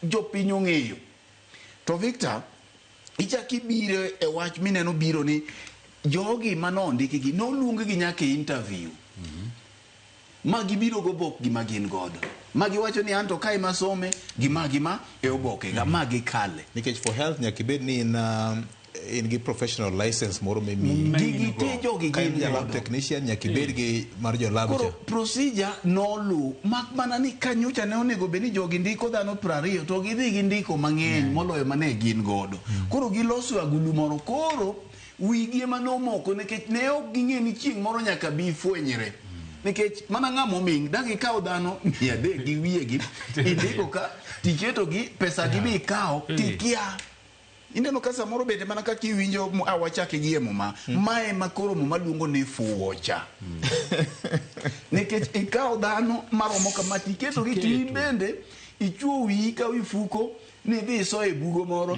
jopiny ong'eyo. To Victor, ichak ibiro e wach mineno biro ni jogi manondiki gi noluong gi nyaka e interview. Ma gibiro go bok gima gin godo. Ma giwacho ni anto kae masome gima gima e oboke ga ma gikale. Nikech for health nyaka ibed ni in gi professional license moro mimiyi. Gigi te jogi gin godo. Lab technician nyaka ibed gi mar jo lab cha. Koro procedure nolu mak mana ni kanyocha ne onego bed ni jogi ndiko dhano 20 to gidhi gindiko mang'eny moloyo mane gin godo. Koro giloso agulu moro koro wigi ema nomoko nikech ne ok ging'e ni chieng' moro nyaka bi fwenyre. Nikech mana ng'ama oming dak ikaw dhano 300 gi wiyegi indiko ka tiketo gi pesa gi be ikawo tikia. Ineno ka samoro bende mana kaka iwinjo awachake gi e muma mae ma koro muma luongo ni fuwo cha. Nikech ikawo dhano maromo kama tiketo gi to in bende ichuo wiyi ka wi fuko ni idhi iso e bugo moro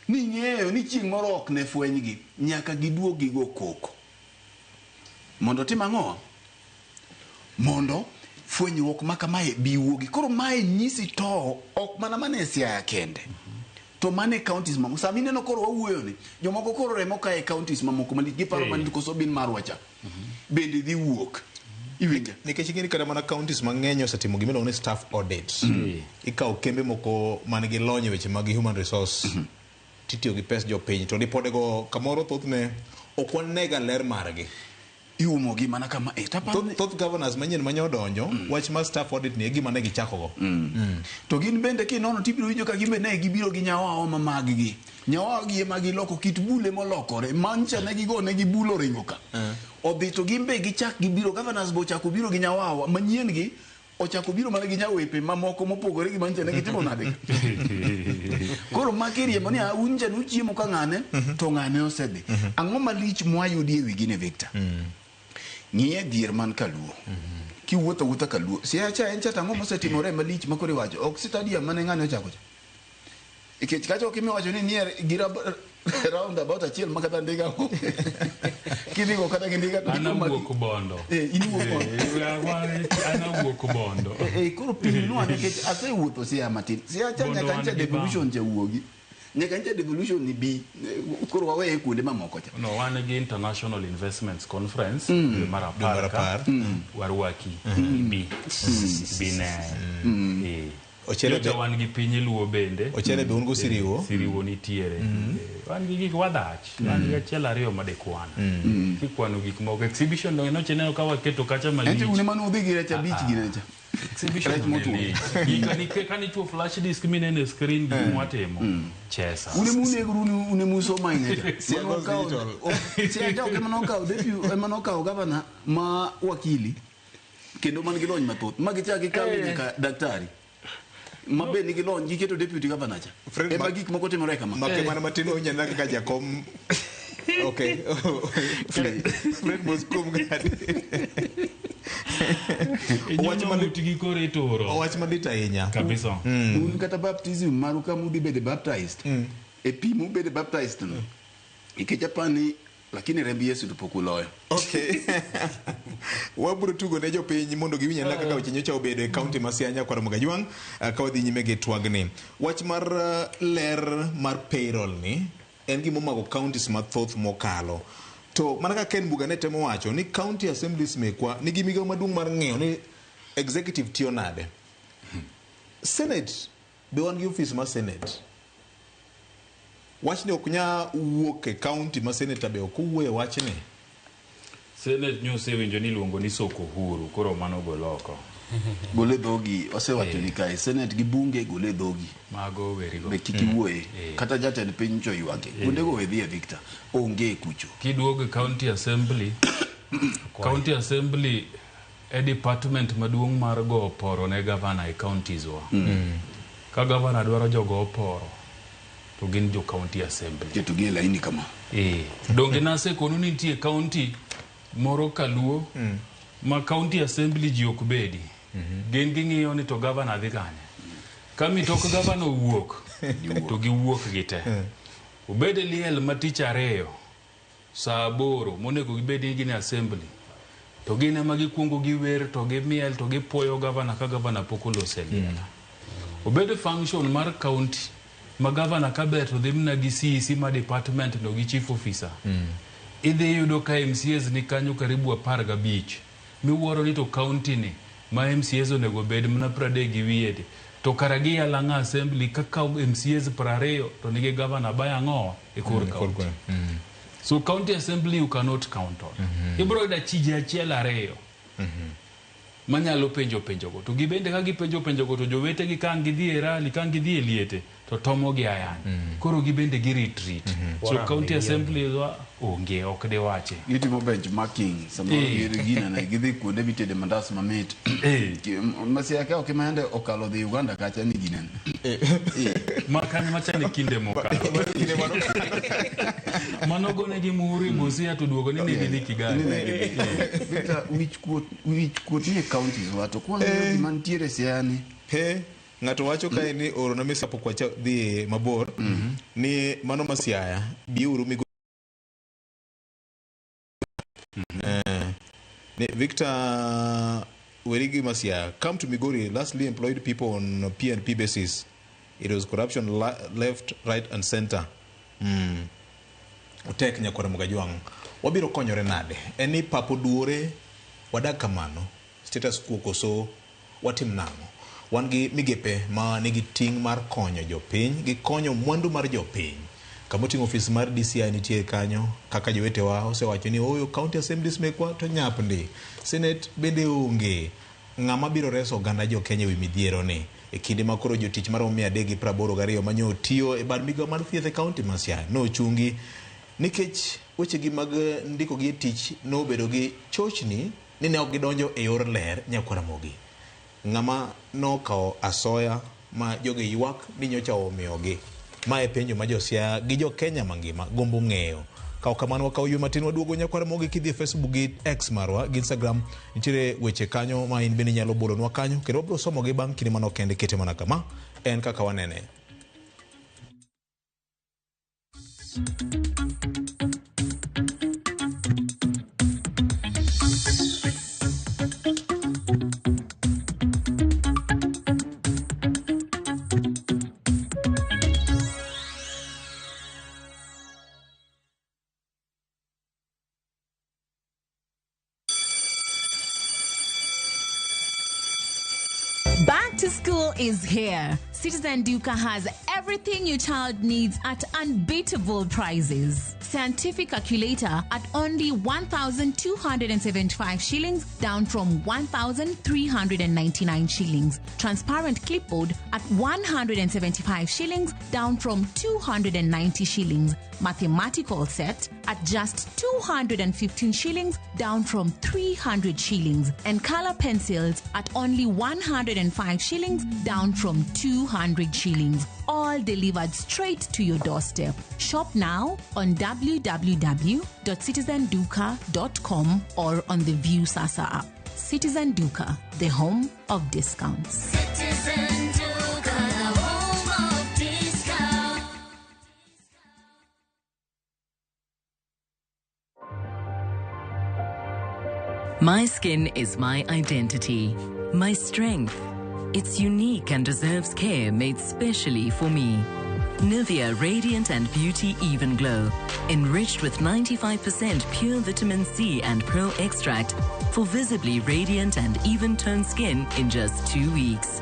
ning'eyo ni chieng' moro ok ne fwenygi nyaka giduog gigo koko. Mondo tim ang'o? Mondo fwenyruok ma kamae bi wuogi. Koro mae nyisi to ok mana mana e Siaya kende. To mana e counties mamoko. Sama ineno koro wawuoyo ni, jomoko koro remo ka e counties mamoko malich giparo mana ni koso bin marwa cha. Bende dhi wuok. Iwinja? Nikech ing'e ni kata mana counties mang'eny osetimo gima iluongo ni staff audit. Ikawo kembe moko man gi lony e weche mag human resource titiyo gi pes jopiny to ripodego kamoro thothne ok wanega ler margi. Iumo gi mana kama e. Taparo ni- Thoth governors manyien manye odonjo wach mar staff audit ni e gima ne gichako go. To gin bende kinono tibiro winjo ka gin be ne gibiro gi nyawawa ma mag gi. Nyawawa gi ema giloko kit bule molokore. Mancha ne gigo ne gibulo ringo ka. Odhi to gin be gichak gibiro governors bo ochako biro gi nyawawa manyien gi ochako biro mana gi nyawepe mamoko mopogore gi mancha ne gitimo nade. Koro maki riembo ni un cha nuchiemo ka ng'ane to ng'ane osedhi. Ang'o malich mwayudi e wi gini Victor? Ng'iye dhier man kaluo. Kiwuotho awuotha kaluo. Siaya cha en cha to ang'o mosetimore malich ma koro iwacho? Ok stadium mane ng'ane ochako cha. Nikech kacha ok imiwacho ni nie gi roundabout achiel ma kata ndiga kidhigo kata gi ndiga to An awuok Bondo. Eh, in iwuok Bondo. An awuok Bondo. Koro pimnwa nikech asewuotho Siaya matin. Siaya cha Bondo nyaka wan ncha gi devolution cha wuogi. Nyaka ncha devolution ni bi. Koro waweye kuonde mamoko cha. No, wan gi International Investments Conference dwe mar Dwe mar apar ka apar. warwaki bi bi ne. Ochere Nyocha be- wan gi piny Luo bende. Ochere be un go Siriwo. Siriwo nitiere. Wan gi gik wadhach. Wan gi achiel ariyo madekwan. Kikwano gik moko. Exhibition no noche neno ka waketo kacha Ente malich. une mane udhi gi rech abich gi necha. Exhibition Rech no motwo. ne lich. Gika kanichuo flash disk minene screen gik mwatimo. Chesa. Une munegru une muso ahinya cha. Siaya Mane goes okawo- digital. Siaya cha ok ema nokawo deputy ema nokawo gavana ma wakili kendo man gi lony mathoth ma gichak gikawe nyaka daktari ma be nigi lony giketo deputy governor cha Fred ema Ma- gik moko timore kama Make mana matin onyana kaka jakom. Okay. Fred mos kuom gadi. Owach Inyono malit, ng'utgi koro ituro. owach malit ahinya. Kabisa. Un kata baptism maru kama udhi bede baptized e pi mubede baptized no nikech apani lakini remb Yesu to pok uloyo. Okay. Wabiro tugo ne jopiny mondo giwinj ane kaka weche nyocha obedo e kaunti ma Siaya Nyakwar Mogajwang' ka wadhi nyime gi twagni. Wach mar ler mar payroll ni en gima omako counties mathoth mokalo. To mana kaka Ken Mbuga ne temo wacho ni county assemblies mekwa nigi migawo maduong' mar ng'iyo ni executive tiyo nade. Senate be wan gi ofis mar Senate. Wachni ok nya wuok e county ma senator be ok owuoye wachni. Senate nyo osewinjo ni iluongo ni soko huru, koro mano gol oko. Gole dhogi osewacho ni kae senate gi bunge gole dhogi Mago werigo. be kik iwuoye kata jatend piny cho ywake kuondego we dhiye Victor onge kucho. Kiduogo e county assembly, county assembly e department maduong' mar go oporo ne gavana e counties wa. Ka gavana dwaro jogo oporo, to gin jo county assembly. Keto gi e laini kama. Donge nasekonu ni nitie county moro kaluo ma county assembly ji ok bedi. Gin ging'iyo ni to gavana dhi kanye. Ka mitok gavana owuok, to giwuok gite. Obed e liel ma tich ariyo, saa 8 monego gibed ni gin e assembly. To gin ema gikuongo giwer to gimiel to gipuoyo gavana ka gavana pok oloso e liel. Obed function mar county ma gavana kaber to dhi mana gi CEC ma department no gi chief officer. Idhi yudo ka MCAs ni kanyo karibu 15. Miwuoro ni to county ni ma MCAs onego bed mana 30 gi wiye ti. To kara giyalo ang'o assembly kaka MCAs 20 to nigi gavana bayo ang'o e kor county. So county assembly you cannot count on. Ibiro yudo achije achiel ariyo manyalo penjo penjogo. To gibende ka gipenjo penjogo to jowetegi ka ang' gidhi e rally, ka ang' gidhi e liete, To tomo gi ayany. Koro gibende gi retreat. So Quorum county be assembly wa onge ok diwache. Gitimo benchmarking samoro ginene gidhi kuonde mitede mandas mamit. Masia ka ok ema okalo dhi Uganda kacha ni ginene. Ma kanyo machane kinde mokalo. Mano gonegi muhuri Busia to duogo ni ne gidhi Kigali. Victor, wich kuot nie counties wa to kwang'iyo gima nitiere Siaya ni. He, ng'ato wacho kae ni orona message kapok wacha dhi mabor ni mano ma Siaya biuru Migori. Ni Victor Werigi Masia, come to Migori, lastly employed people on PNP basis. It was corruption left, right and center. Otek nyakwara Mugajwang'. Wabiro konyore nade? En ni pap oduore, wadak kamano, status quo koso watim nang'o? Wan gi migepe ma nigi ting' mar konyo jopiny, gi konyo mwandu mar jopiny. Kama oting'o ofis mar DCI nitie kanyo, kaka jowetewa osewacho ni oyo county assemblies mekwa to nyap ndi. Senate bende onge. Ng'ama biro reso oganda jo Kenya ewi midhiero ni? E kinde ma koro jotich maromo 382 manyo tiyo e bad migawo mar thieth e county ma Siaya nochungi nikech wechegi mag ndiko gi e tich nobedo gi chochni ni ne ok gidonjo e yor ler nyakwar Ramogi. Ng'ama nokawo asoya ma jogi ywak ni nyocha omiyogi. Ma e penjo ma jo Siaya gi jo Kenya mangima gombo ng'eyo. Kaw kamano wakaw ywe matin waduogo nyakwar Ramogi kidhi e Facebook gi X marwa gi Instagram nitiere weche kanyo ma in bende inyalo bolonwa kanyo kendo wabiro somogi bang' kinde manok kende kete mana kama en kaka wanene. Back to school is here. Citizen Duka has everything your child needs at unbeatable prices. Scientific calculator at only 1,275 shillings, down from 1,399 shillings. Transparent clipboard at 175 shillings, down from 290 shillings. Mathematical set at just 215 shillings, down from 300 shillings. And color pencils at only 105 shillings, down from 200 shillings. All delivered straight to your doorstep. Shop now on www.citizenduka.com or on the View Sasa app. Citizen Duka, the home of discounts. Citizen Duka, the home of discounts. My skin is my identity, my strength. It's unique and deserves care made specially for me. Nivea Radiant and Beauty Even Glow, enriched with 95% pure vitamin C and pearl extract for visibly radiant and even-toned skin in just 2 weeks.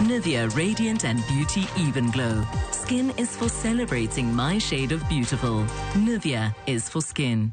Nivea Radiant and Beauty Even Glow. Skin is for celebrating my shade of beautiful. Nivea is for skin.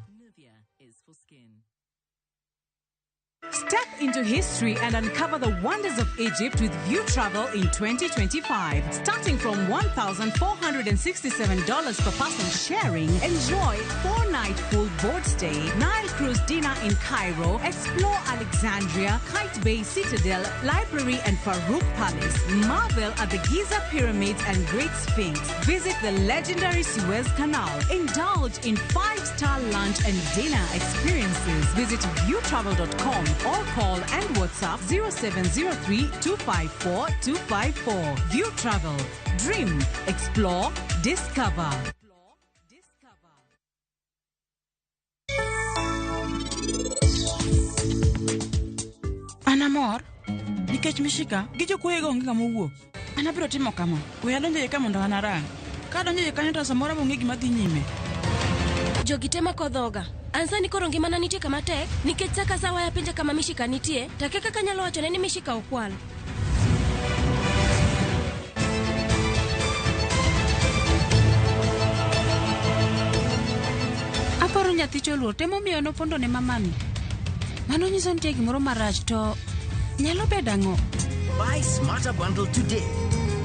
Step into history and uncover the wonders of Egypt with View Travel in 2025. Starting from $1,467 per person sharing, enjoy 4-night full board stay, Nile cruise dinner in Cairo, explore Alexandria, Qaitbay Citadel, Library and Farouk Palace, marvel at the Giza Pyramids and Great Sphinx, visit the legendary Suez Canal, indulge in 5-star lunch and dinner experiences. Visit viewtravel.com or call and WhatsApp 0703 254 254. View Travel. Dream, explore, discover. An amor nikech Mishika gi jokuoyego onge ng'ama owuok. An abiro timo kama, we adonjo iye ka mondo an arang. Ka adonjo iye kanyo to samoro abiro ng'e gima dhi nyime. Jogi te mako dhoga. An sani koro ngimana nitie kama tek nikech sa ka sa waya penja kama Mishika nitie, to akia kaka anyalo wachone ni Mishika okwal. Aparo nyathi choluor temo miyo nopondo ne mamani. Mano nyiso nitie gimoro marach to nyalo bedo ang'o? Buy Smarter Bundle today.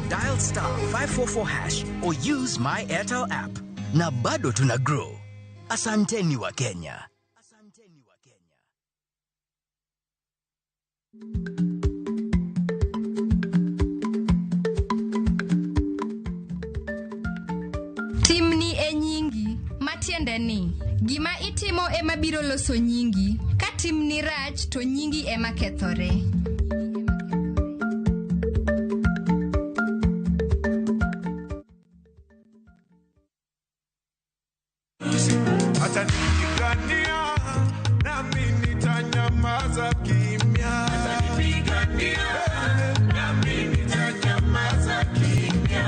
Dial star 544 hash or use my Airtel app. Na bado tuna grow. Asanteni wa Kenya. Timni e nyingi, matiende ni gima itimo ema biro loso nyingi. Ka timni rach to nyingi ema kethore. Atanipigania nami nitanyamaza kimya. Atanipigania nami nitanyamaza kimya.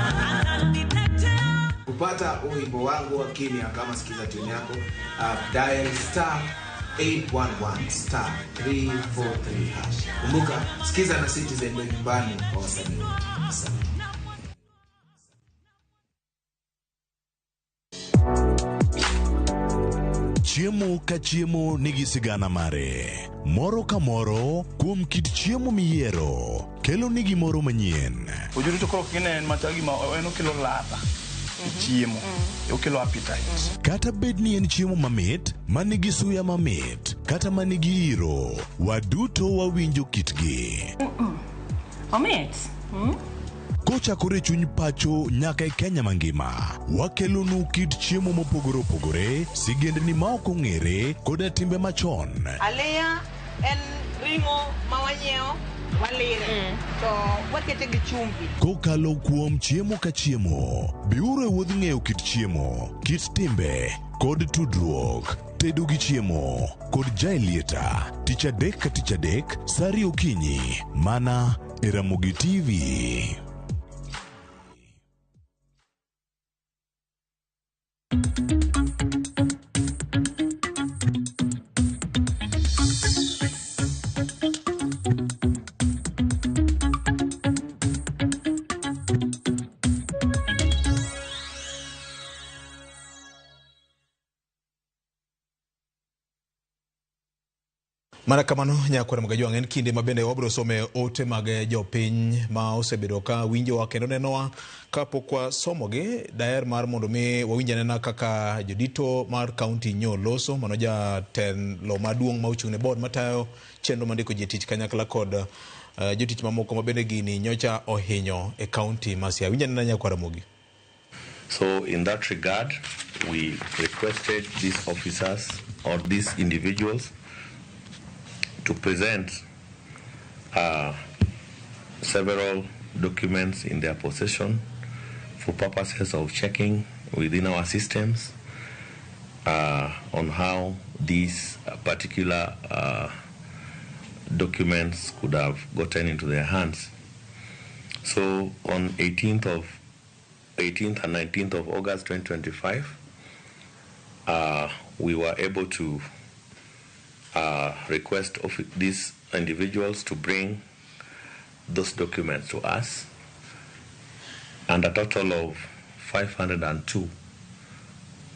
Kupata wimbo wangu wa kimya kama sikiza tune yako, dial star 811 star 343 hash. Kumbuka sikiza na Citizen ndio nyumbani kwa wasanii wote. Asante. Chiemo ka chiemo nigi sigana mare. Moro ka moro kuom kit chiemo miyiero kelo ni gimoro manyien. Ojuri to koro kine en machal gima en okelo ladha e chiemo, okelo appetite. Kata bed ni en chiemo mamit, manigi suya mamit, kata manigi iro, waduto wawinjo kitgi. Omit. Kochakore e chuny pacho nyaka e Kenya mangima, wakelonu kit chiemo mopogore opogore, sigendni ma ok ong'ere, koda timbe machon. Aliya en ring'o ma wanyiewo walire to wakete gi chumbi. Kokalo kuom chiemo ka chiemo, biuru e wuodh ng'eyo kit chiemo, kit timbe, kod tudruok. Tedo gi chiemo kod Jaelieta, tich adek ka tich adek, sa ariyo okinyi, mana e Ramogi TV. Mana kamano nyakwar Magajwang' en kinde ma bende wabiro some ote mag jopiny ma osebedo ka winjowa kendo nenowa kapok wasomogi. Daher mar mondo mi wawinj anena kaka jodito mar kaunti nyo loso, mano jatelo maduong' ma ochung' ne board matayo chenro mandiko ji tich kanyakla kod jotich mamoko ma bende gini nyocha ohinyo e kaunti ma Siaya. Winj anena nyakwar Ramogi. So in that regard, we requested these officers or these individuals to present several documents in their possession for purposes of checking within our systems on how these particular documents could have gotten into their hands. So on 18th and 19th of August 2025, we were able to request of these individuals to bring those documents to us, and a total of 502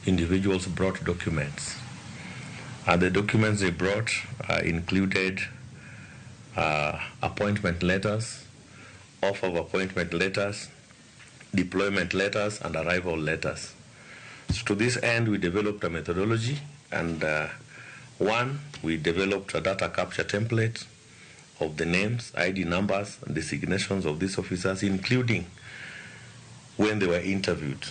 individuals brought documents. And the documents they brought included appointment letters, offer of appointment letters, deployment letters, and arrival letters. So to this end, we developed a methodology, and one, we developed a data capture template of the names, ID numbers, and designations of these officers, including when they were interviewed.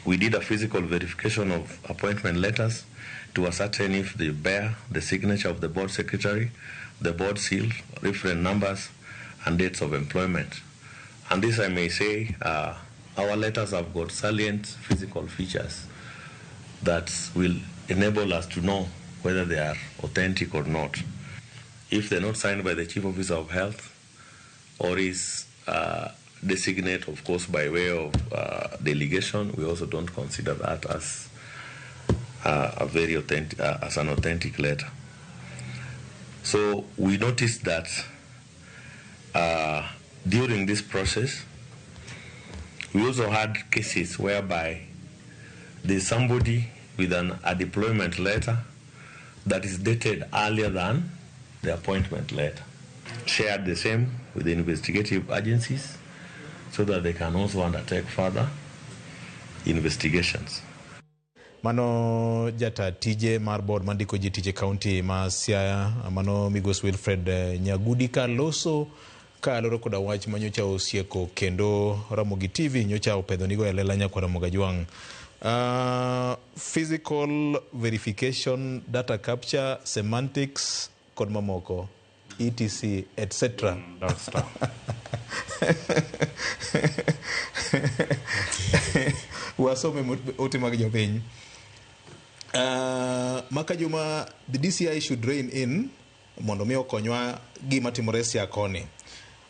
We did a physical verification of appointment letters to ascertain if they bear the signature of the board secretary, the board seal, reference numbers, and dates of employment. And this, I may say, our letters have got salient physical features that will enable us to know whether they are authentic or not. If they're not signed by the Chief Officer of Health or is designate, of course, by way of delegation, we also don't consider that as a very authentic, as an authentic letter. So we noticed that during this process, we also had cases whereby there's somebody with a deployment letter that is dated earlier than the appointment letter. Shared the same with the investigative agencies so that they can also undertake further investigations. Mano jata tije mar board mandiko ji tich e kaunti ma Siaya, mano Migosi Wilfred Nyagudi ka loso kaluwore koda wach manyocha osieko kendo Ramogi TV nyocha opedho nigo e lela nyakwa Ramogi Ajwang'. Physical verification, data capture, semantics kod mamoko etc etc. Wasome ote mag jopiny. Maka Juma, the DCI should rein in mondo mi okonywa gima timore Siaya koni.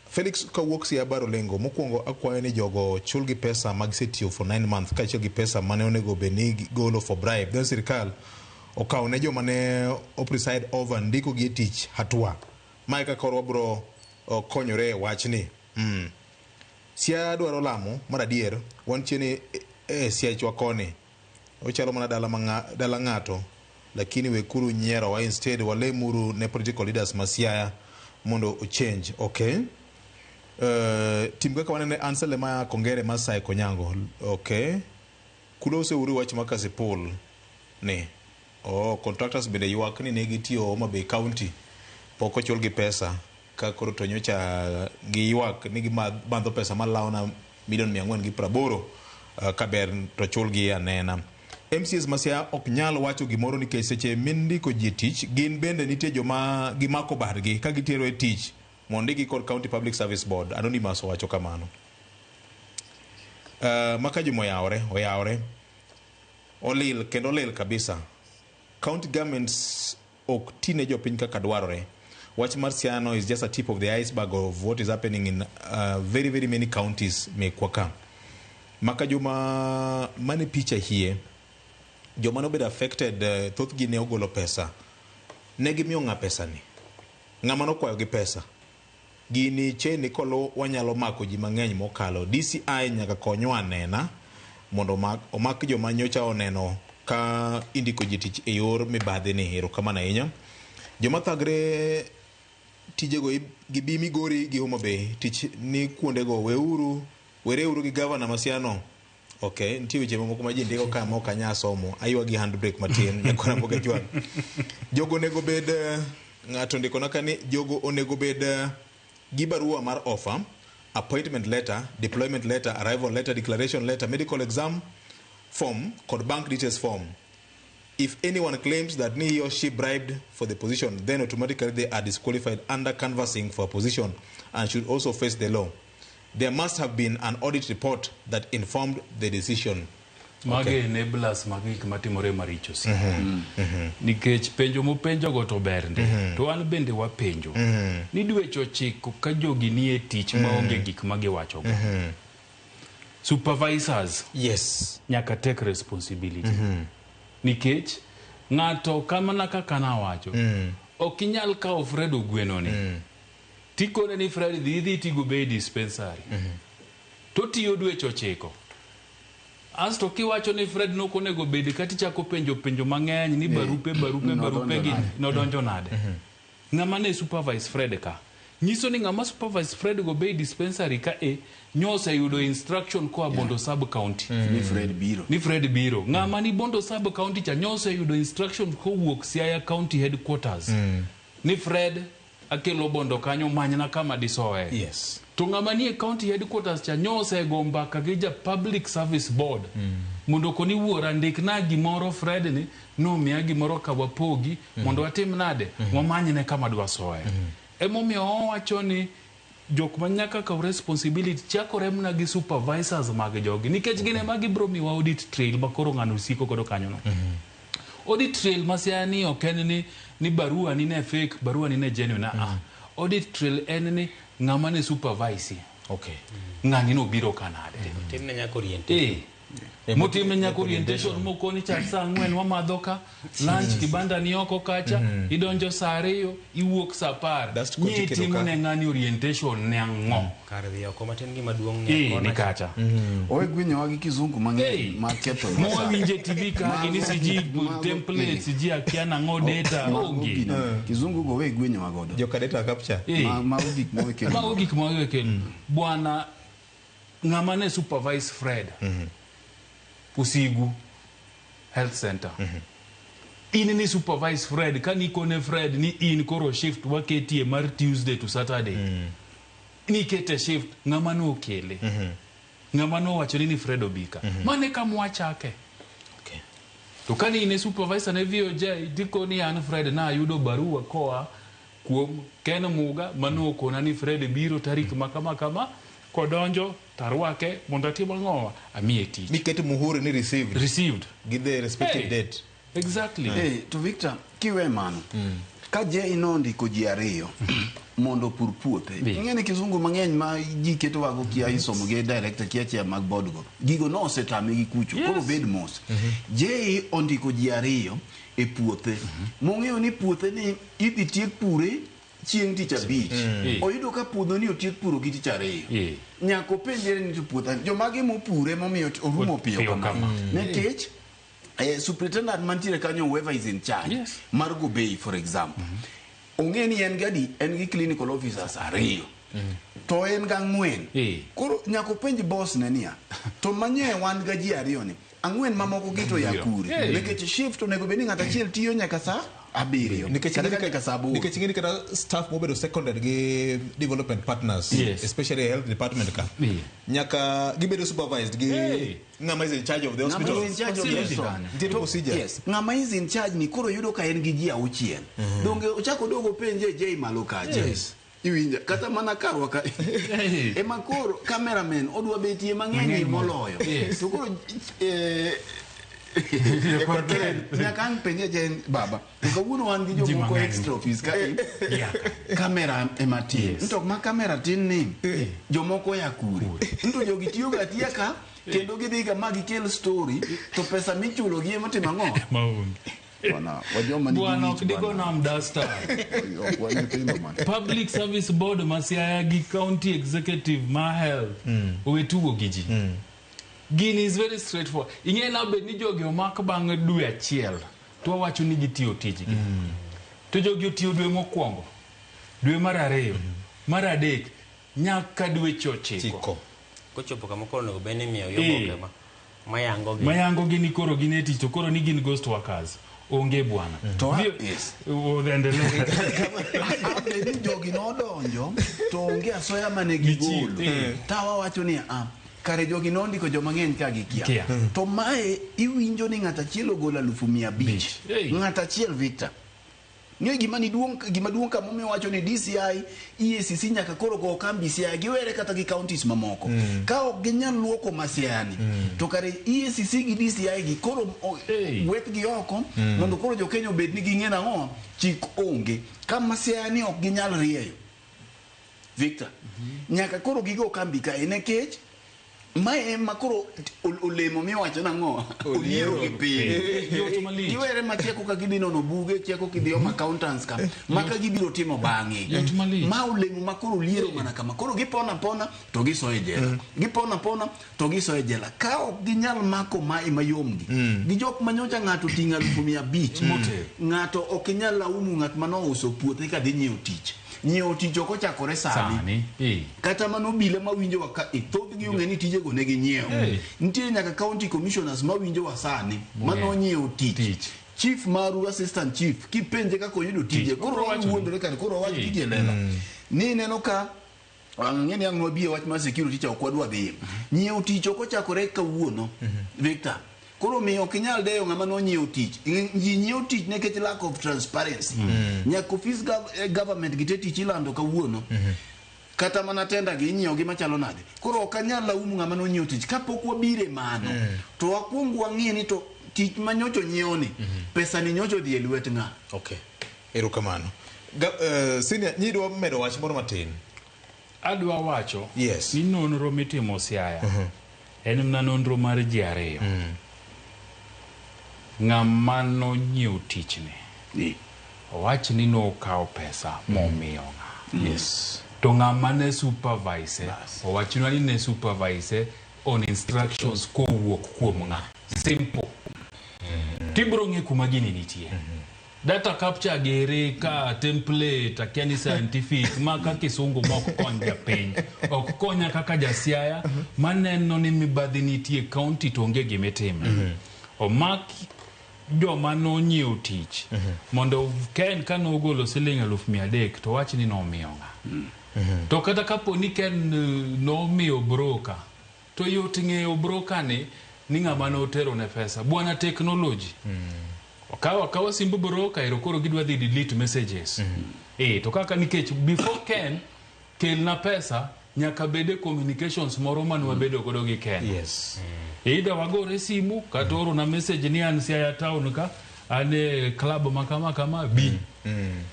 Felix kawuok Siaya Baro Lengo, mokwongo akwayo ni jogo chulgi pesa mag gisetiyo for 9 months kaachiel gi pesa mane onego bed ni golo for bribe. Then sirikal okawo ne joma ne o preside over ndiko gi e tich hatua. Mae kaka koro wabro konyore e wachni. Siaya dwaro lamo mar adier, wantie ni e Siachwa koni. Ochalo mana dala, dala ng'ato, lakini wekuru nyierowa instead walemuru ne political leaders ma Siaya mondo ochange. Okay. Tim kaka wanene Ansel ma Kongere Masai Konyango. Okay. Kulose uru wach ma Kasipul ni. Oh, contractors bende ywak ni ne gitiyo Homa Bay County pok ochulgi pesa ka koro to nyocha giywak ni gibandho pesa malawo na milion 480 kaber to chulgi anena. MCAs ma Siaya ok nyal wacho gimoro nikech seche mindiko ji e tich gin bende nitie joma gimako badgi ka gitero e tich mondo ndikgi kod County Public Service Board. Anonymous owacho kamano. Maka Juma oyawore, oyawore. Olil kendo olil kabisa. County governments ok ti ne jopiny kaka dwarore. Wach mar Siaya no is just a tip of the iceberg of what is happening in very very many counties mekwa ka. Maka Juma mane picha hie joma nobedo affected thothgi ne ogolo pesa. Ne gimiyo ng'a pesa ni? Ng'ama nokwayo gi pesa? Gini chain ni koluw wanyalo mako ji mang'eny mokalo. DCI nyaka konywa anena mondo omak joma nyocha oneno ka indiko ji tich e yor mibadhi ni. Erokamano ahinya. Joma thagre tijego gibi Migori gi Homa Bay tich ni kuondego weuru wereuru gi gavana ma Siaya no. Okay, nitie weche mamoko ma ji ndiko ka ma ok anyal somo. Aywa gi handbrake matin nyakwa Ramogi Ajwang'. Jogo onego bed ng'ato ndikona ka ni jogo onego bed gi barua mar offer, appointment letter, deployment letter, arrival letter, declaration letter, medical exam form kod bank details form. If anyone claims that he or she bribed for the position, then automatically they are disqualified under canvassing for a position and should also face the law. There must have been an audit report that informed the decision. Mage enablers mag gik matimore maricho si. Nikech penjo mopenjogo to ber ndi. To wan bende wapenjo. Ni dweche 9 ka jogi nie tich maonge gik ma giwachogo. Supervisors. Yes. Nyaka take responsibility. Nikech ng'ato kamana kaka nawacho. Ok inyal kawo Fred Ogweno ni. Tikone ni Fred dhi idhi tigo bei dispensary. To tiyo dweche 9. Asto kiwacho ni Fred nok onego bed kata ichako penjo penjo mang'eny ni barupe barupe barupe gi nodonjo nade. Ng'ama ne supervise Fred ka. Nyiso ni ng'ama supervise Fred go bei dispensary ka e nyoseyudo instruction koa Bondo sub county. Ni Fred biro. Ni Fred biro. Ng'ama ni Bondo sub county cha nyoseyudo instruction kowuok Siaya County headquarters. Ni Fred akelo Bondo kanyo manyna kama disoe. Yes. To ng'ama nie county headquarters cha nyosego mbaka gi ja public service board. Mondo koni wuora ndikna gimoro Fred ni nomiya gimoro ka wapogi mondo watim nade wamanyne kama dwasoe. Emomiyo owacho ni jok ma nyaka kaw responsibility chakore mana gi supervisors mag jogi nikech gin ema gibiro miwa audit trail ma koro ng'ano siko godo kanyo no. Audit trail ma Siaya ni ok en ni barua ni ne fake, barua ni ne genuine. Audit trail en ni ng'ama ne supervise. Okay. Ng'ani nobiro ka nade. Timne nyaka orientation. Motime nyaka orientation mokoni chak saa 4 wamadho ka lunch kibanda ni oko kacha idonjo saa 2 iwuok saa 10. Ni itimo ne ng'ani orientation ne ang'o? Kar dhi oko matin gima duong' ni ni kacha. Owe gwinyowa gi kizungu mang'eny ma ketho. Mowinje TV ka gini siji templates siji akia nang'o data onge. Kizungu go we gwinyowa godo. Joka data capture. Mago gik ma wekelo. Mago gik ma wekelo. Bwana Ng'ama ne supervise Fred Usigu Health Center. In ni supervise Fred ka nikone Fred ni in koro shift waketie mar Tuesday to Saturday. Nikete shift ng'ama nokele. Ng'ama nowacho ni Fred obika. Mane kama wachake. To kane in e supervisor ne VOJ tikoni an Fred nayudo barua koa kuom Ken Muga manokona ni Fred biro tarik ma kama kama kodonjo tarwake mondo atim ang'owa amiye tich. Miket muhuri ni received. Received. Gi the respective Hey. date. Exactly. Eh, to Victor, kiwe mano ka je inondiko ji ariyo mondo opur puothe ing'e ni kizungu mang'eny ma ji ketowago kia isomo gi director kia chia mag board go gigo nosetame gi kucho koro bed mos je ondiko ji ariyo e puothe mong'eyo ni puothe ni idhi tiek pure chieng' tich abich oyudo ka puodho ni otiek puro gi tich ariyo nyaka openjre ni to puotha jomage mopure momiyo orumo piyo Piyo kama kama. nikech superintendent mantiere kanyo whoever is in charge mar Gobei for example ong'e ni en gadi en gi clinical officers ariyo to en gang'wen koro nyaka openj boss ne niya to manye wan ga ji ariyo ni ang'wen mamoko gi to ya kure Hey. nikech shift onego bed ni ng'at achiel tiyo nyaka saa abiriyo Nikech kata ing'e ni nyaka saa aboro nikech ing'e ni kata staff mobedo seconded gi development partners especially health department ka nyaka gibedo supervised gi ng'ama is in charge of the Ng'ama hospital is in charge of the hospital. Nitiere procedure Yes. Ng'ama is in charge ni koro yudo ka en gi ji auchiel. Donge ochako dogo penje J malo kacha. Yes. Iwinja kata mana karwa ka. Ema koro cameraman odwa betie mang'eny Mang'eny moloyo. Yes. To koro nyaka ang' penje Jen baba. To kawuono wan gi Ji jomoko mang'eny. extra office ka. Kamera ema tin. To ma kamera tin ni jomoko ya kure. To jogi tiyo ga atiya ka kendo gidhi ga ma gikel story to pesa michulo gi ema timo ang'o? Maonge. Bwana, wajoma nigi Bwana wich ok digo bwana. nam duster. Ok wan nyithindo man. Public Service Board ma Siaya gi County Executive ma Health owe tugo gi ji. Gini is very straightforward. Ing'e na bed ni jogi omak bang' dwe achiel to wawacho ni gitiyo tijgi. To jogi otiyo dwe mokwongo, dwe mar ariyo, mar adek, nyaka dweche ochiko. Kochopo kama koro onego bed ni imiyogi Eh. oboke ma mayango gi. Mayango gi ni koro gin e tich to koro ni gin ghost workers. Onge bwana. To yes. Endelea. Abed ni jogi nodonjo to onge asoya mane gigolo. Eh. Tawa wacho ni ah kare jogi nondiko joma ng'eny ka gikia. Kia. To mae iwinjo ni ng'at achiel ogolo 500,000. Ng'at achiel Victor. Ng'eyo gima ni duong' gima duong' kama omiyo wacho ni DCI, EACC nyaka koro go kambi Siaya giwere kata gi counties mamoko. Ka ok ginyal luoko Masiaya ni, to kare EACC gi DCI gi koro gwethgi oko mondo koro jo Kenya obed ni ging'e nang'o chik onge. Ka Masiaya ni ok ginyal rieyo. Victor, nyaka koro gigo kambi kae nikech mae ema koro olemo miwacho nang'o oliero gi piny giwere machieko ka gidhi nono buge chieko kidhi omo accountants ka maka gibiro timo bang'e Yot malich. ma olemo ma koro oliero mana kama koro gipona pona to gisoyo e jela gipona pona to gisoyo e jela ka ok ginyal mako mae mayomgi gi jok manyocha ng'ato oting'o 500,000 ng'ato ok inyal laumu ng'at manouso puothe kadhi nyiewo tich nyiewo tich ok ochakore sani Sani. Eh. kata mano obila mawinjowa ka e thothgi ong'e ni tijego ne ginyiewo Hey. nitie nyaka county commissioners mawinjowa sani manonyiewo tich chief maru assistant chief kipenje kaka oyudo tije koro wawuondore kare koro wawach gigi e lela ni ineno ka ang'e ni ang' wabi e wach mar security cha ok wadwa dhiye nyiewo tich ok ochakore kawuono Victor koro miyo ok inyal deyo ng'ama nonyiewo tich ji nyiewo tich nikech lack of transparency nyaka ofis government gi te tich ilando kawuono kata mana tenda gi inyiewo gi machalo nade koro ok anyal laumu ng'ama nonyiewo tich kapok wabire mano to wakwong wang'e ni to tich manyocha onyiewo ni pesa ni nyocha odhi e lwet ng'a Okay. Erokamano. Senior, nyidwa medo wach moro matin. Adwa wacho yes. ni nonro mitimo Siaya en mana nonro mar ji ariyo. Ng'ama nonyiewo tichni owach ni nokawo pesa momiyo ng'a. Yes. To ng'ama ne supervise owachnwa ni ne supervise on instructions kowuok kuom ng'a. Simple. Tibiro ng'e kuma gini nitie. Data capture gere ka template akia ni scientific ma ka kisungu mok kony japiny. Ok konya kaka jasiaya maneno ni mibadhi nitie county to onge gimitime. Omak joma nonyiewo tich mondo Ken kanogolo siling 300,000 to wach ni nomiyo ng'a. To kata kapo ni Ken nomiyo broker to yot ng'eyo broker ni ng'ama notero ne pesa. Bwana technology. Okawa simb broker ero koro gidwa dhi delete messages. To kaka nikech before Ken kelna pesa nyaka bede communications moro mane wabedo godo gi Ken. Yes. Either wagore simu kata oro na message ni an Siaya town ka an e club ma kama kama bi.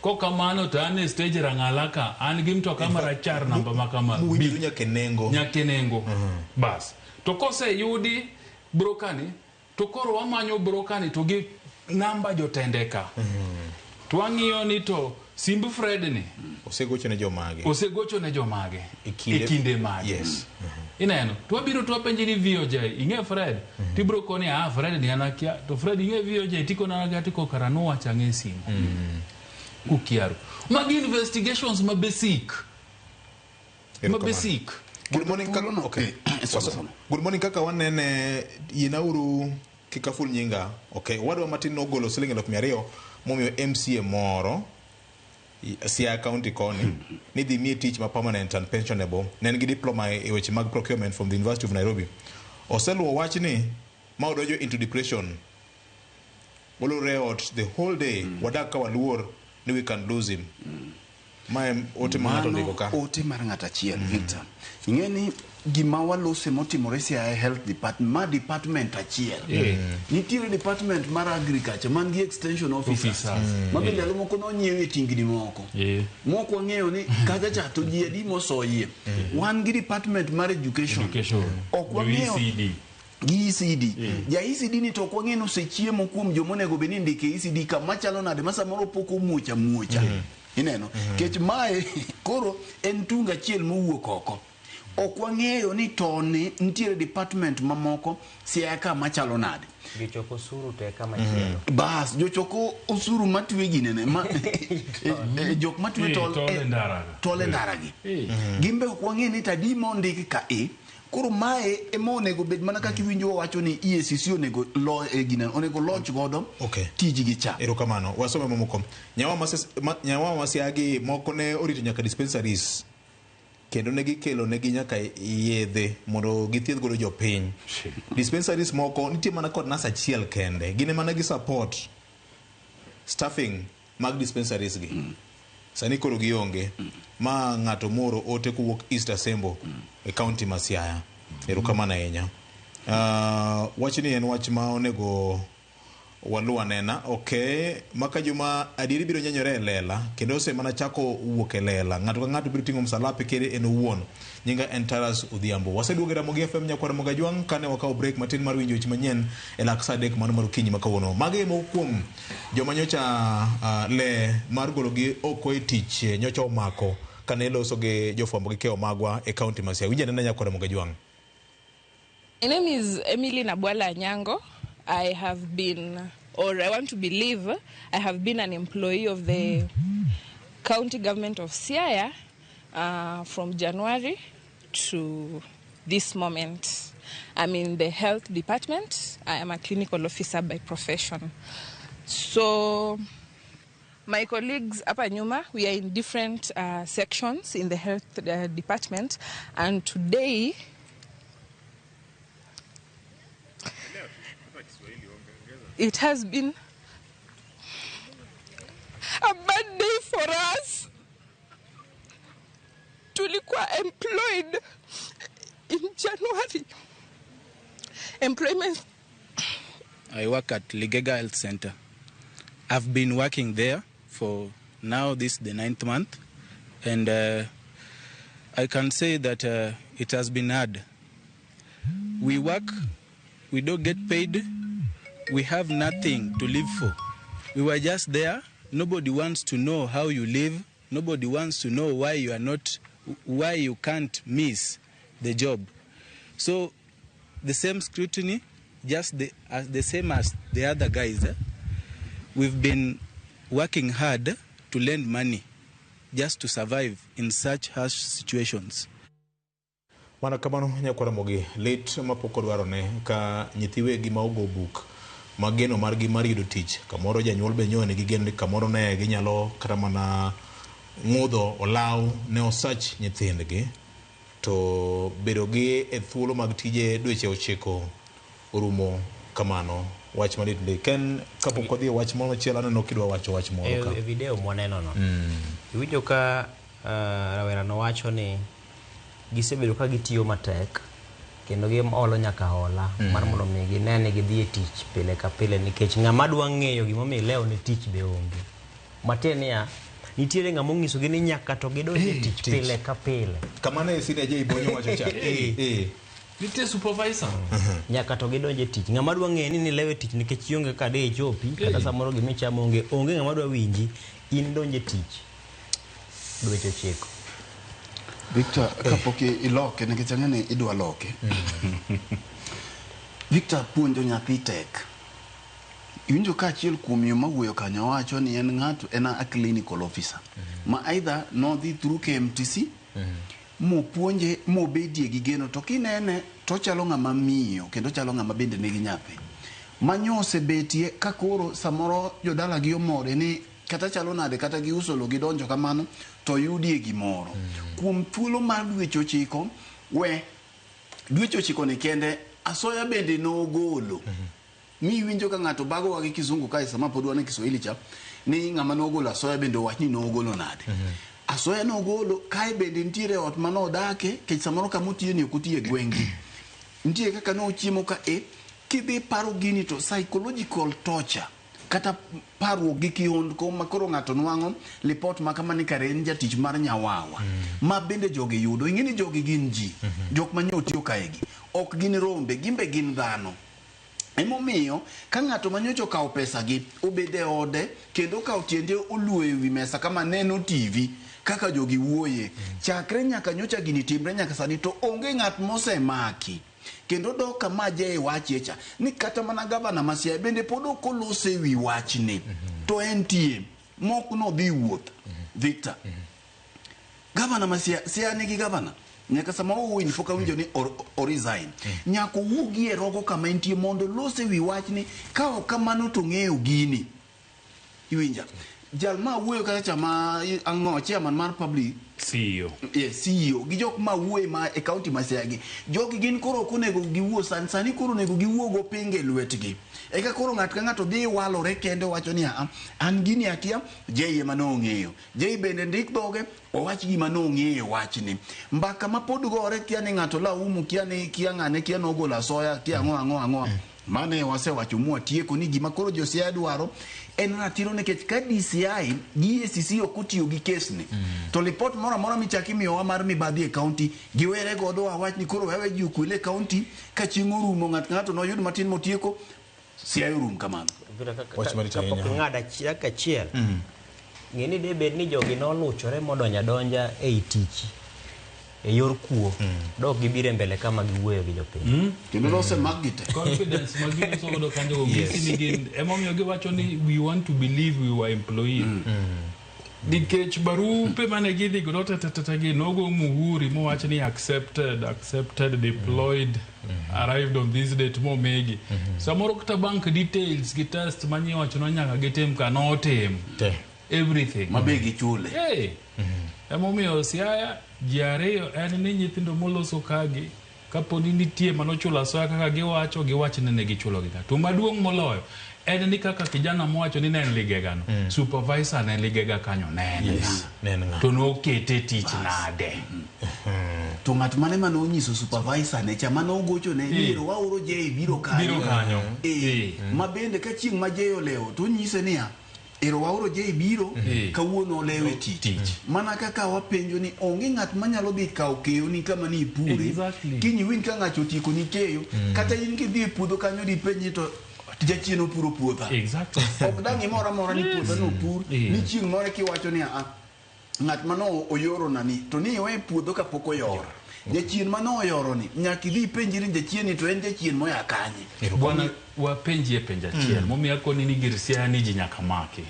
Kokamano to an e stage Rang'ala ka an gi mtoka marachar namba ma kama bi. Nyaka e nengo. Nyaka e nengo. Bas. To koseyudi broker ni to koro wamanyo broker ni to gi namba jotende ka. To wang'iyo ni to simb Fred ni osegocho ne jomage. Osegocho ne jomage. E kinde mage. Yes. Ineno. To wabiro to wapenji ni VOJ, ing'e Fred? Tibro koni ah Fred ni an akia. To Fred ing'e VOJ tiko na akia tiko kara nowacho ang'e simu. Kukiaru. Magi investigations ma basic. Ma basic. Good morning kaka okay. Good morning kaka wanene yinauru kikaful nyinga. Okay, wadwa matin nogolo siling 200,000 momiyo MCA moro Siaya County koni ni dhi miye tich ma permanent and pensionable. Ne en gi diploma e weche mag procurement from the University of Nairobi. Oseluwo wachni ma odonjo into depression. Olore ot the whole day. Wadak ka waluor ni we can lose him. Mae ote ma ng'ato ondiko ka. Ote mar ng'ato achiel, Victor. Ing'e ni gima walose motimore Siaya Health Department, ma department achiel. Nitiere department mar agriculture man gi extension officers. Ma bende ndalo moko nonyiew e tingni moko. Mok wang'eyo ni kacha cha to ji adi mosoyie. Wan gi department mar education. Ok wang'eyo gi ECD. Ja ECD ni to ok wang'eyo ni osechiemo kuom jomonego bed ni ndike ECD kama chalo nade ma samoro pok omuoch amuocha. Ineno? Kech mae koro en tung achiel mowuok oko. Ok wang'eyo ni toni nitiere department mamoko Siaya ka machalo nade. Jochoko osuru to e kama chielo. Bas, jochoko osuru matwe ginene ma jok matwe tol tol e ndara gi. Gin be ok wang'e ni tadi mondik ka e. Koro mae ema onego bed mana kaka iwinjo wacho ni EACC onego onego launch godo tijgi cha. Erokamano. Wasome mamoko. Nyawa masiagi moko ne orito nyaka dispensaries kendo ne gikelo negi nyaka yedhe mondo githiedh godo jopiny. Dispensaries moko nitie mana kod nurse achiel kende. Gin mana gi support staffing mag dispensaries gi. Sani koro gionge. Ma ng'ato moro ote kowuok East Asembo e county ma Siaya. Erokamano ahinya. Wachni en wach ma onego waluw anena. Okay, maka juma adieri biro nyenyore e lela kendo ose mana chako wuok e lela. Ng'ato ka ng'ato biro ting'o msalape kere en owuon. Nyinga en Taras Odhiambo. Waseduogo e Ramogi FM nyakwar Ramogi Ajwang' kane wakawo break matin mar winjo weche manyien e lak saa 3 mano mar okinyi ma kawuono. Magi e moko kuom joma nyocha le mar gologi oko e tich nyocha omako kane loso gi jofwambo gi keyo magwa e county ma Siaya. Winj anena nyakwar Ramogi Ajwang'. My name is Emily Nabwala Anyango. I have been, or I want to believe, I have been an employee of the county government of Siaya from January to this moment. I'm in the health department. I am a clinical officer by profession. So my colleagues hapa nyuma, we are in different sections in the health department, and today it has been a bad day for us. Tulikuwa employed in January. Employment. I work at Ligega Health Center. I've been working there for now this is the 9th month, and I can say that it has been hard. We work, we don't get paid, we have nothing to live for. We were just there. Nobody wants to know how you live. Nobody wants to know why you are not, why you can't miss the job. So the same scrutiny, just the same as the other guys. We've been working hard to lend money just to survive in such harsh situations. Mana kamano nyakwar Ramogi, lit mapok odwarone ka nyithi wegi ma ogo buk ma geno margi mar yudo tich kamoro janyuol be nyoe nigi geno ni kamoro ne ginyalo kata mana ng'udho olaw ne osach nyithindgi to bedo gi e thuolo mag tije dweche 9 orumo kamano. Wach malit ndi Ken, kapok wadhi e wach moro machielo aneno kidwa wacho wach moro ka E video mwaneno no. Iwinjo ka rawera no wacho ni gisebedo ka gitiyo matek kendo giholo nyaka hola mar mondo mi gine ni gidhi e tich pile ka pile nikech ng'ama dwa ng'eyo gimomiyo ilewo ne tich be onge. Matiende niya, nitiere ng'ama onyisogi ni nyaka to gidonj e tich pile ka pile. Kamano e sine Jay Bonyo wacho cha. Nitie supervisor. Nyaka to gidonj e tich. Ng'ama dwa ng'eyo ni nilewo e tich nikech ionge kaka de ichopi, kata samoro gimichamo onge, onge ng'ama dwa winji, in donj e tich dweche 9. Victor, kapok iloke nikech ang'e ni idwa loke. Victor, puonjo nyathi tek. Iwinjo ka achiel kuom yo mawuoyo kanyo wacho ni en ng'ato en a clinical officer ma either nodhi through KMTC mopuonje mobedie gi geno to kinene to chalo ng'ama miyo kendo chalo ng'ama bende nigi nyathi manyo osebetie ka koro samoro jodalagi omore ni kata chalo nade kata giuso lo gidonjo kamano to yudie gimoro. Kuom thuolo mar dweche 9 we dweche 9 ni kende asoya bende nogolo. Mi winjo ka ng'ato bagowa gi kizungu kae sama pod wan e Kiswahili cha ni ng'ama nogolo asoya bende owach ni nogolo nade. Asoya nogolo kae bende nitiere ot mane odake kech samoro kama otiye ni ok otiye gweng'gi. Nitie kaka nochiemo ka kidhi paro gini to psychological torture kata parruok gi kihondko ma koro ng'ato nwang'o lipot ma kama ni kare en jatich mar nyawawa ma bende jogi yudo. Ing'e ni jogi gin ji, jok ma nyo otiyo kaegi ok gin rombe, gimbe gin dhano. Emomiyo ka ng'ato manyocha okawo pesa gi obede ode kendo okawo tiende oluo e wi mesa kama neno TV kaka jogi wuoye chakre nyaka nyocha gini timre nyaka sani to onge ng'at mosemaki. Kendo dok kama je wachie cha ni kata mana gavana ma Siaya bende pod ok olose wi wachni to entie mok nodhi wuoth. Victor, gavana ma Siaya nigi gavana nyaka sama owuoyo ni pok awinjo ni o resign. Nyaka owuogi e rogo kama entie mondo olose wi wachni ka ok kamano to ng'eyo gini. Iwinja? Jal ma wuoyo kata cha ma ang'o chairman mar public CEO. Yes, CEO gi jok ma wuoye ma e county ma Siaya gi. Jogi gin koro ok onego giwuo sani, sani koro onego giwuo go pinge lwetgi. Eka koro ng'ato ka ng'ato dhi walore kende wacho ni an gini akia, Jay ema nong'eyo. Jay bende ndik dhoge owach gima nong'eyo wachni. Mbaka ma pod gore kia ni ng'ato laumu, kia ni kia ng'ane, kia nogolo asoya, kia ang'o ang'o ang'o. Mane wasewacho mwatieko ni gima koro jo Siaya dwaro en ratiro nikech ka DCI gi EACC ok otiyo gi kes ni to lipot moro amora michako imiyowa mar mibadhi e county giwere godo wawach ni koro wewe ji okwel e county ka chieng' orumo ng'ato ng'ato noyud matin motieko Siaya orum kamano. Wach malich ahinya. Kapok ing'ado achiel ng'e ni debed ni jogi noluchore modonjo adonja ei tich e yor kuo dok gibiro e mbele kama giwuoyo gi jopiny. Kendo nosemak gi te. Confidence ma giloso godo kanyo go nyisi ni gin emomiyo giwacho ni we want to believe we were employees. Nikech barupe mane gidhi godo te gi nogo muhuri mowach ni accepted, accepted, deployed, arrived on this date momigi. Samoro kata bank details gi test manyiwacho no nyaka gitim ka notim. Everything. Mabe gichule. Hey. Emomiyo Siaya ji ariyo en ni nyithindo moloso kagi kapo ni nitie manochulo asoya kaka giwacho giwach ni ne gichulo gi ka. To maduong' moloyo en ni kaka kijana mowacho ni ne en Ligega no, supervisor ne Ligega kanyo ne en ng'a? To nokete tich nade? To ng'at mane mane onyiso supervisor ne cha mane ogocho ne ni ero waoro Jay biro kanyo. Biro kanyo. Ma bende ka chieng' ma Jay olewo to onyise niya ero waoro Jay biro kawuono olewo e tich. Mana kaka wapenjo ni onge ng'at manyalo dhi kawo keyo ni kama ni ipure. Kiny iwinj ka ng'acho otieko ni keyo kata in kidhi e puodho kanyo dipenji to jachien opuro puotha. Ok dang' imoro amora ni puotha nopur ni chieng' moro kiwacho ni a ng'at mano oyoro na ni to ni iwe puodho kapok oyor. Jachien mano oyoro ni nyaka idhi ipenjri ni jachien ni to en jachien moya kanye. Bwana wapenjie penj achiel momiyo akoni ni gir Siaya ni ji nyaka maki.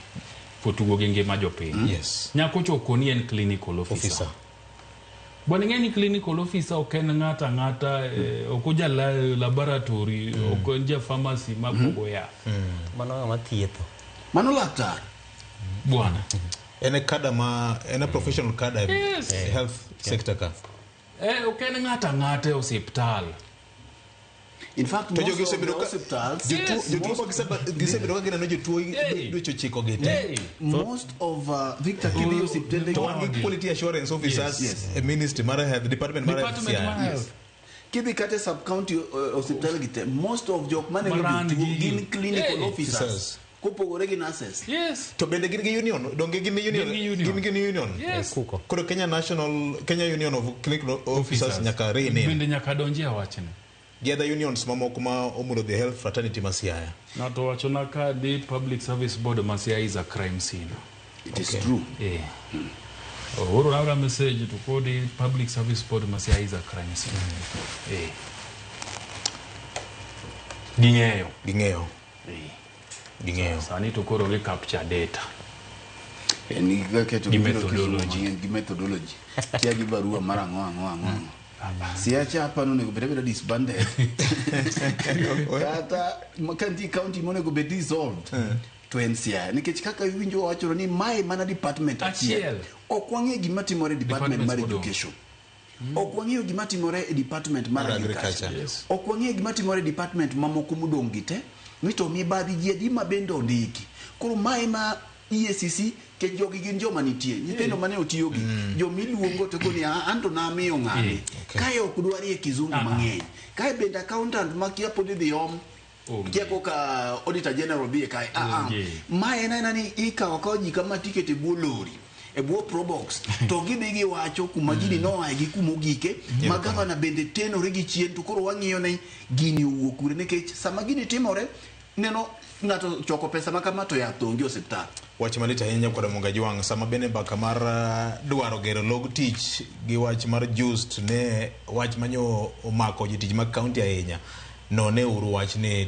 Potugo gi ngima jopiny. Yes. Nyako choko ni en clinical officer. Officer. Bwana ing'e ni clinical officer ok en ng'ata ang'ata, ok oja laboratory, ok en ja pharmacy mapogo yath. Mano ng'ama thietho. Mano laktar. Bwana. En e kada ma en a professional kada e Yes. health sector ka. Ok en ng'ata ang'ata e osiptal. In fact, To jogi most of osebedo the ka hospitals, jotuo ma gisebedo ka gineno jotuo dweche ochiko gi te. Most of Victor kidhi osiptende To wan gi quality assurance officers Yes, e ministry mar health department mar health Siaya. Yes. Kidhi kata e sub county osiptal gi te, most of jok maneno Maran jotuo gigi. gin clinical Hey. officers. Officers. Kopogore gi nurses. Yes. To bende gin gi union, donge gin gi union? Gin gi union. Gin gi union. Yes. Koro Kenya National Kenya Union of Clinical Officers nyaka rein in. Bende nyaka donji e wachni. Gi other unions mamoko ma omulo the health fraternity ma Siaya. Ng'ato wachona ka di Public Service Board ma Siaya is a crime scene. It is true. Ooro aora message to kodi Public Service Board ma Siaya is a crime scene. Ging'eyo. Ging'eyo. Ging'eyo. Sani to koro gi capture data. En gi keto Gi gibiro Kisumu methodology. mang'eny, gi methodology. Kia gi barua mar ang'o ang'o ang'o ang'o. Siaya cha aparo onego bed abeda disbanded. Kata ka nitie county monego bed dissolved. To en Siaya. Nikech kaka iwinjo wachoro ni mae mana department achiel. Achiel. Ok wang'e gima timore e department Departments mar modong'. education. Ok wang'eyo gima timore e department mar Mar agriculture. agriculture. Yes. Ok wang'eyo gima timore e department mamoko modong' gi te. Ni to mibadhi ji adi ma bende ondiki. Koro mae ma EACC kech jogi gin joma nitie. Nyithindo mane otiyogi. Jomiluongo to koni "Ah, anto namiyo ng'ani. Kae ok dwarie kizungu mang'eny. Kae bende accountant makia pod idhi om. Kia koka auditor general bie kae. Ah, ah. Onge. Ma en aena ni ikawo akawa ji kama tiket e bwo lori e bwo probox to gidhi giwacho kuma gini noaye gi kuma ogike ma gavana bende tenore gi chien to koro wang'iyo ni gini owuok kure nikech sama gini timore neno ng'ato choko pesa ma kama to yath onge e osiptal. Wach malit ahinya koda Munga Jwang' sama bende mbaka mar dwaro gero log tich gi wach mar just ne wach manyo omako jotich mag kaunti ahinya. None uru wach ni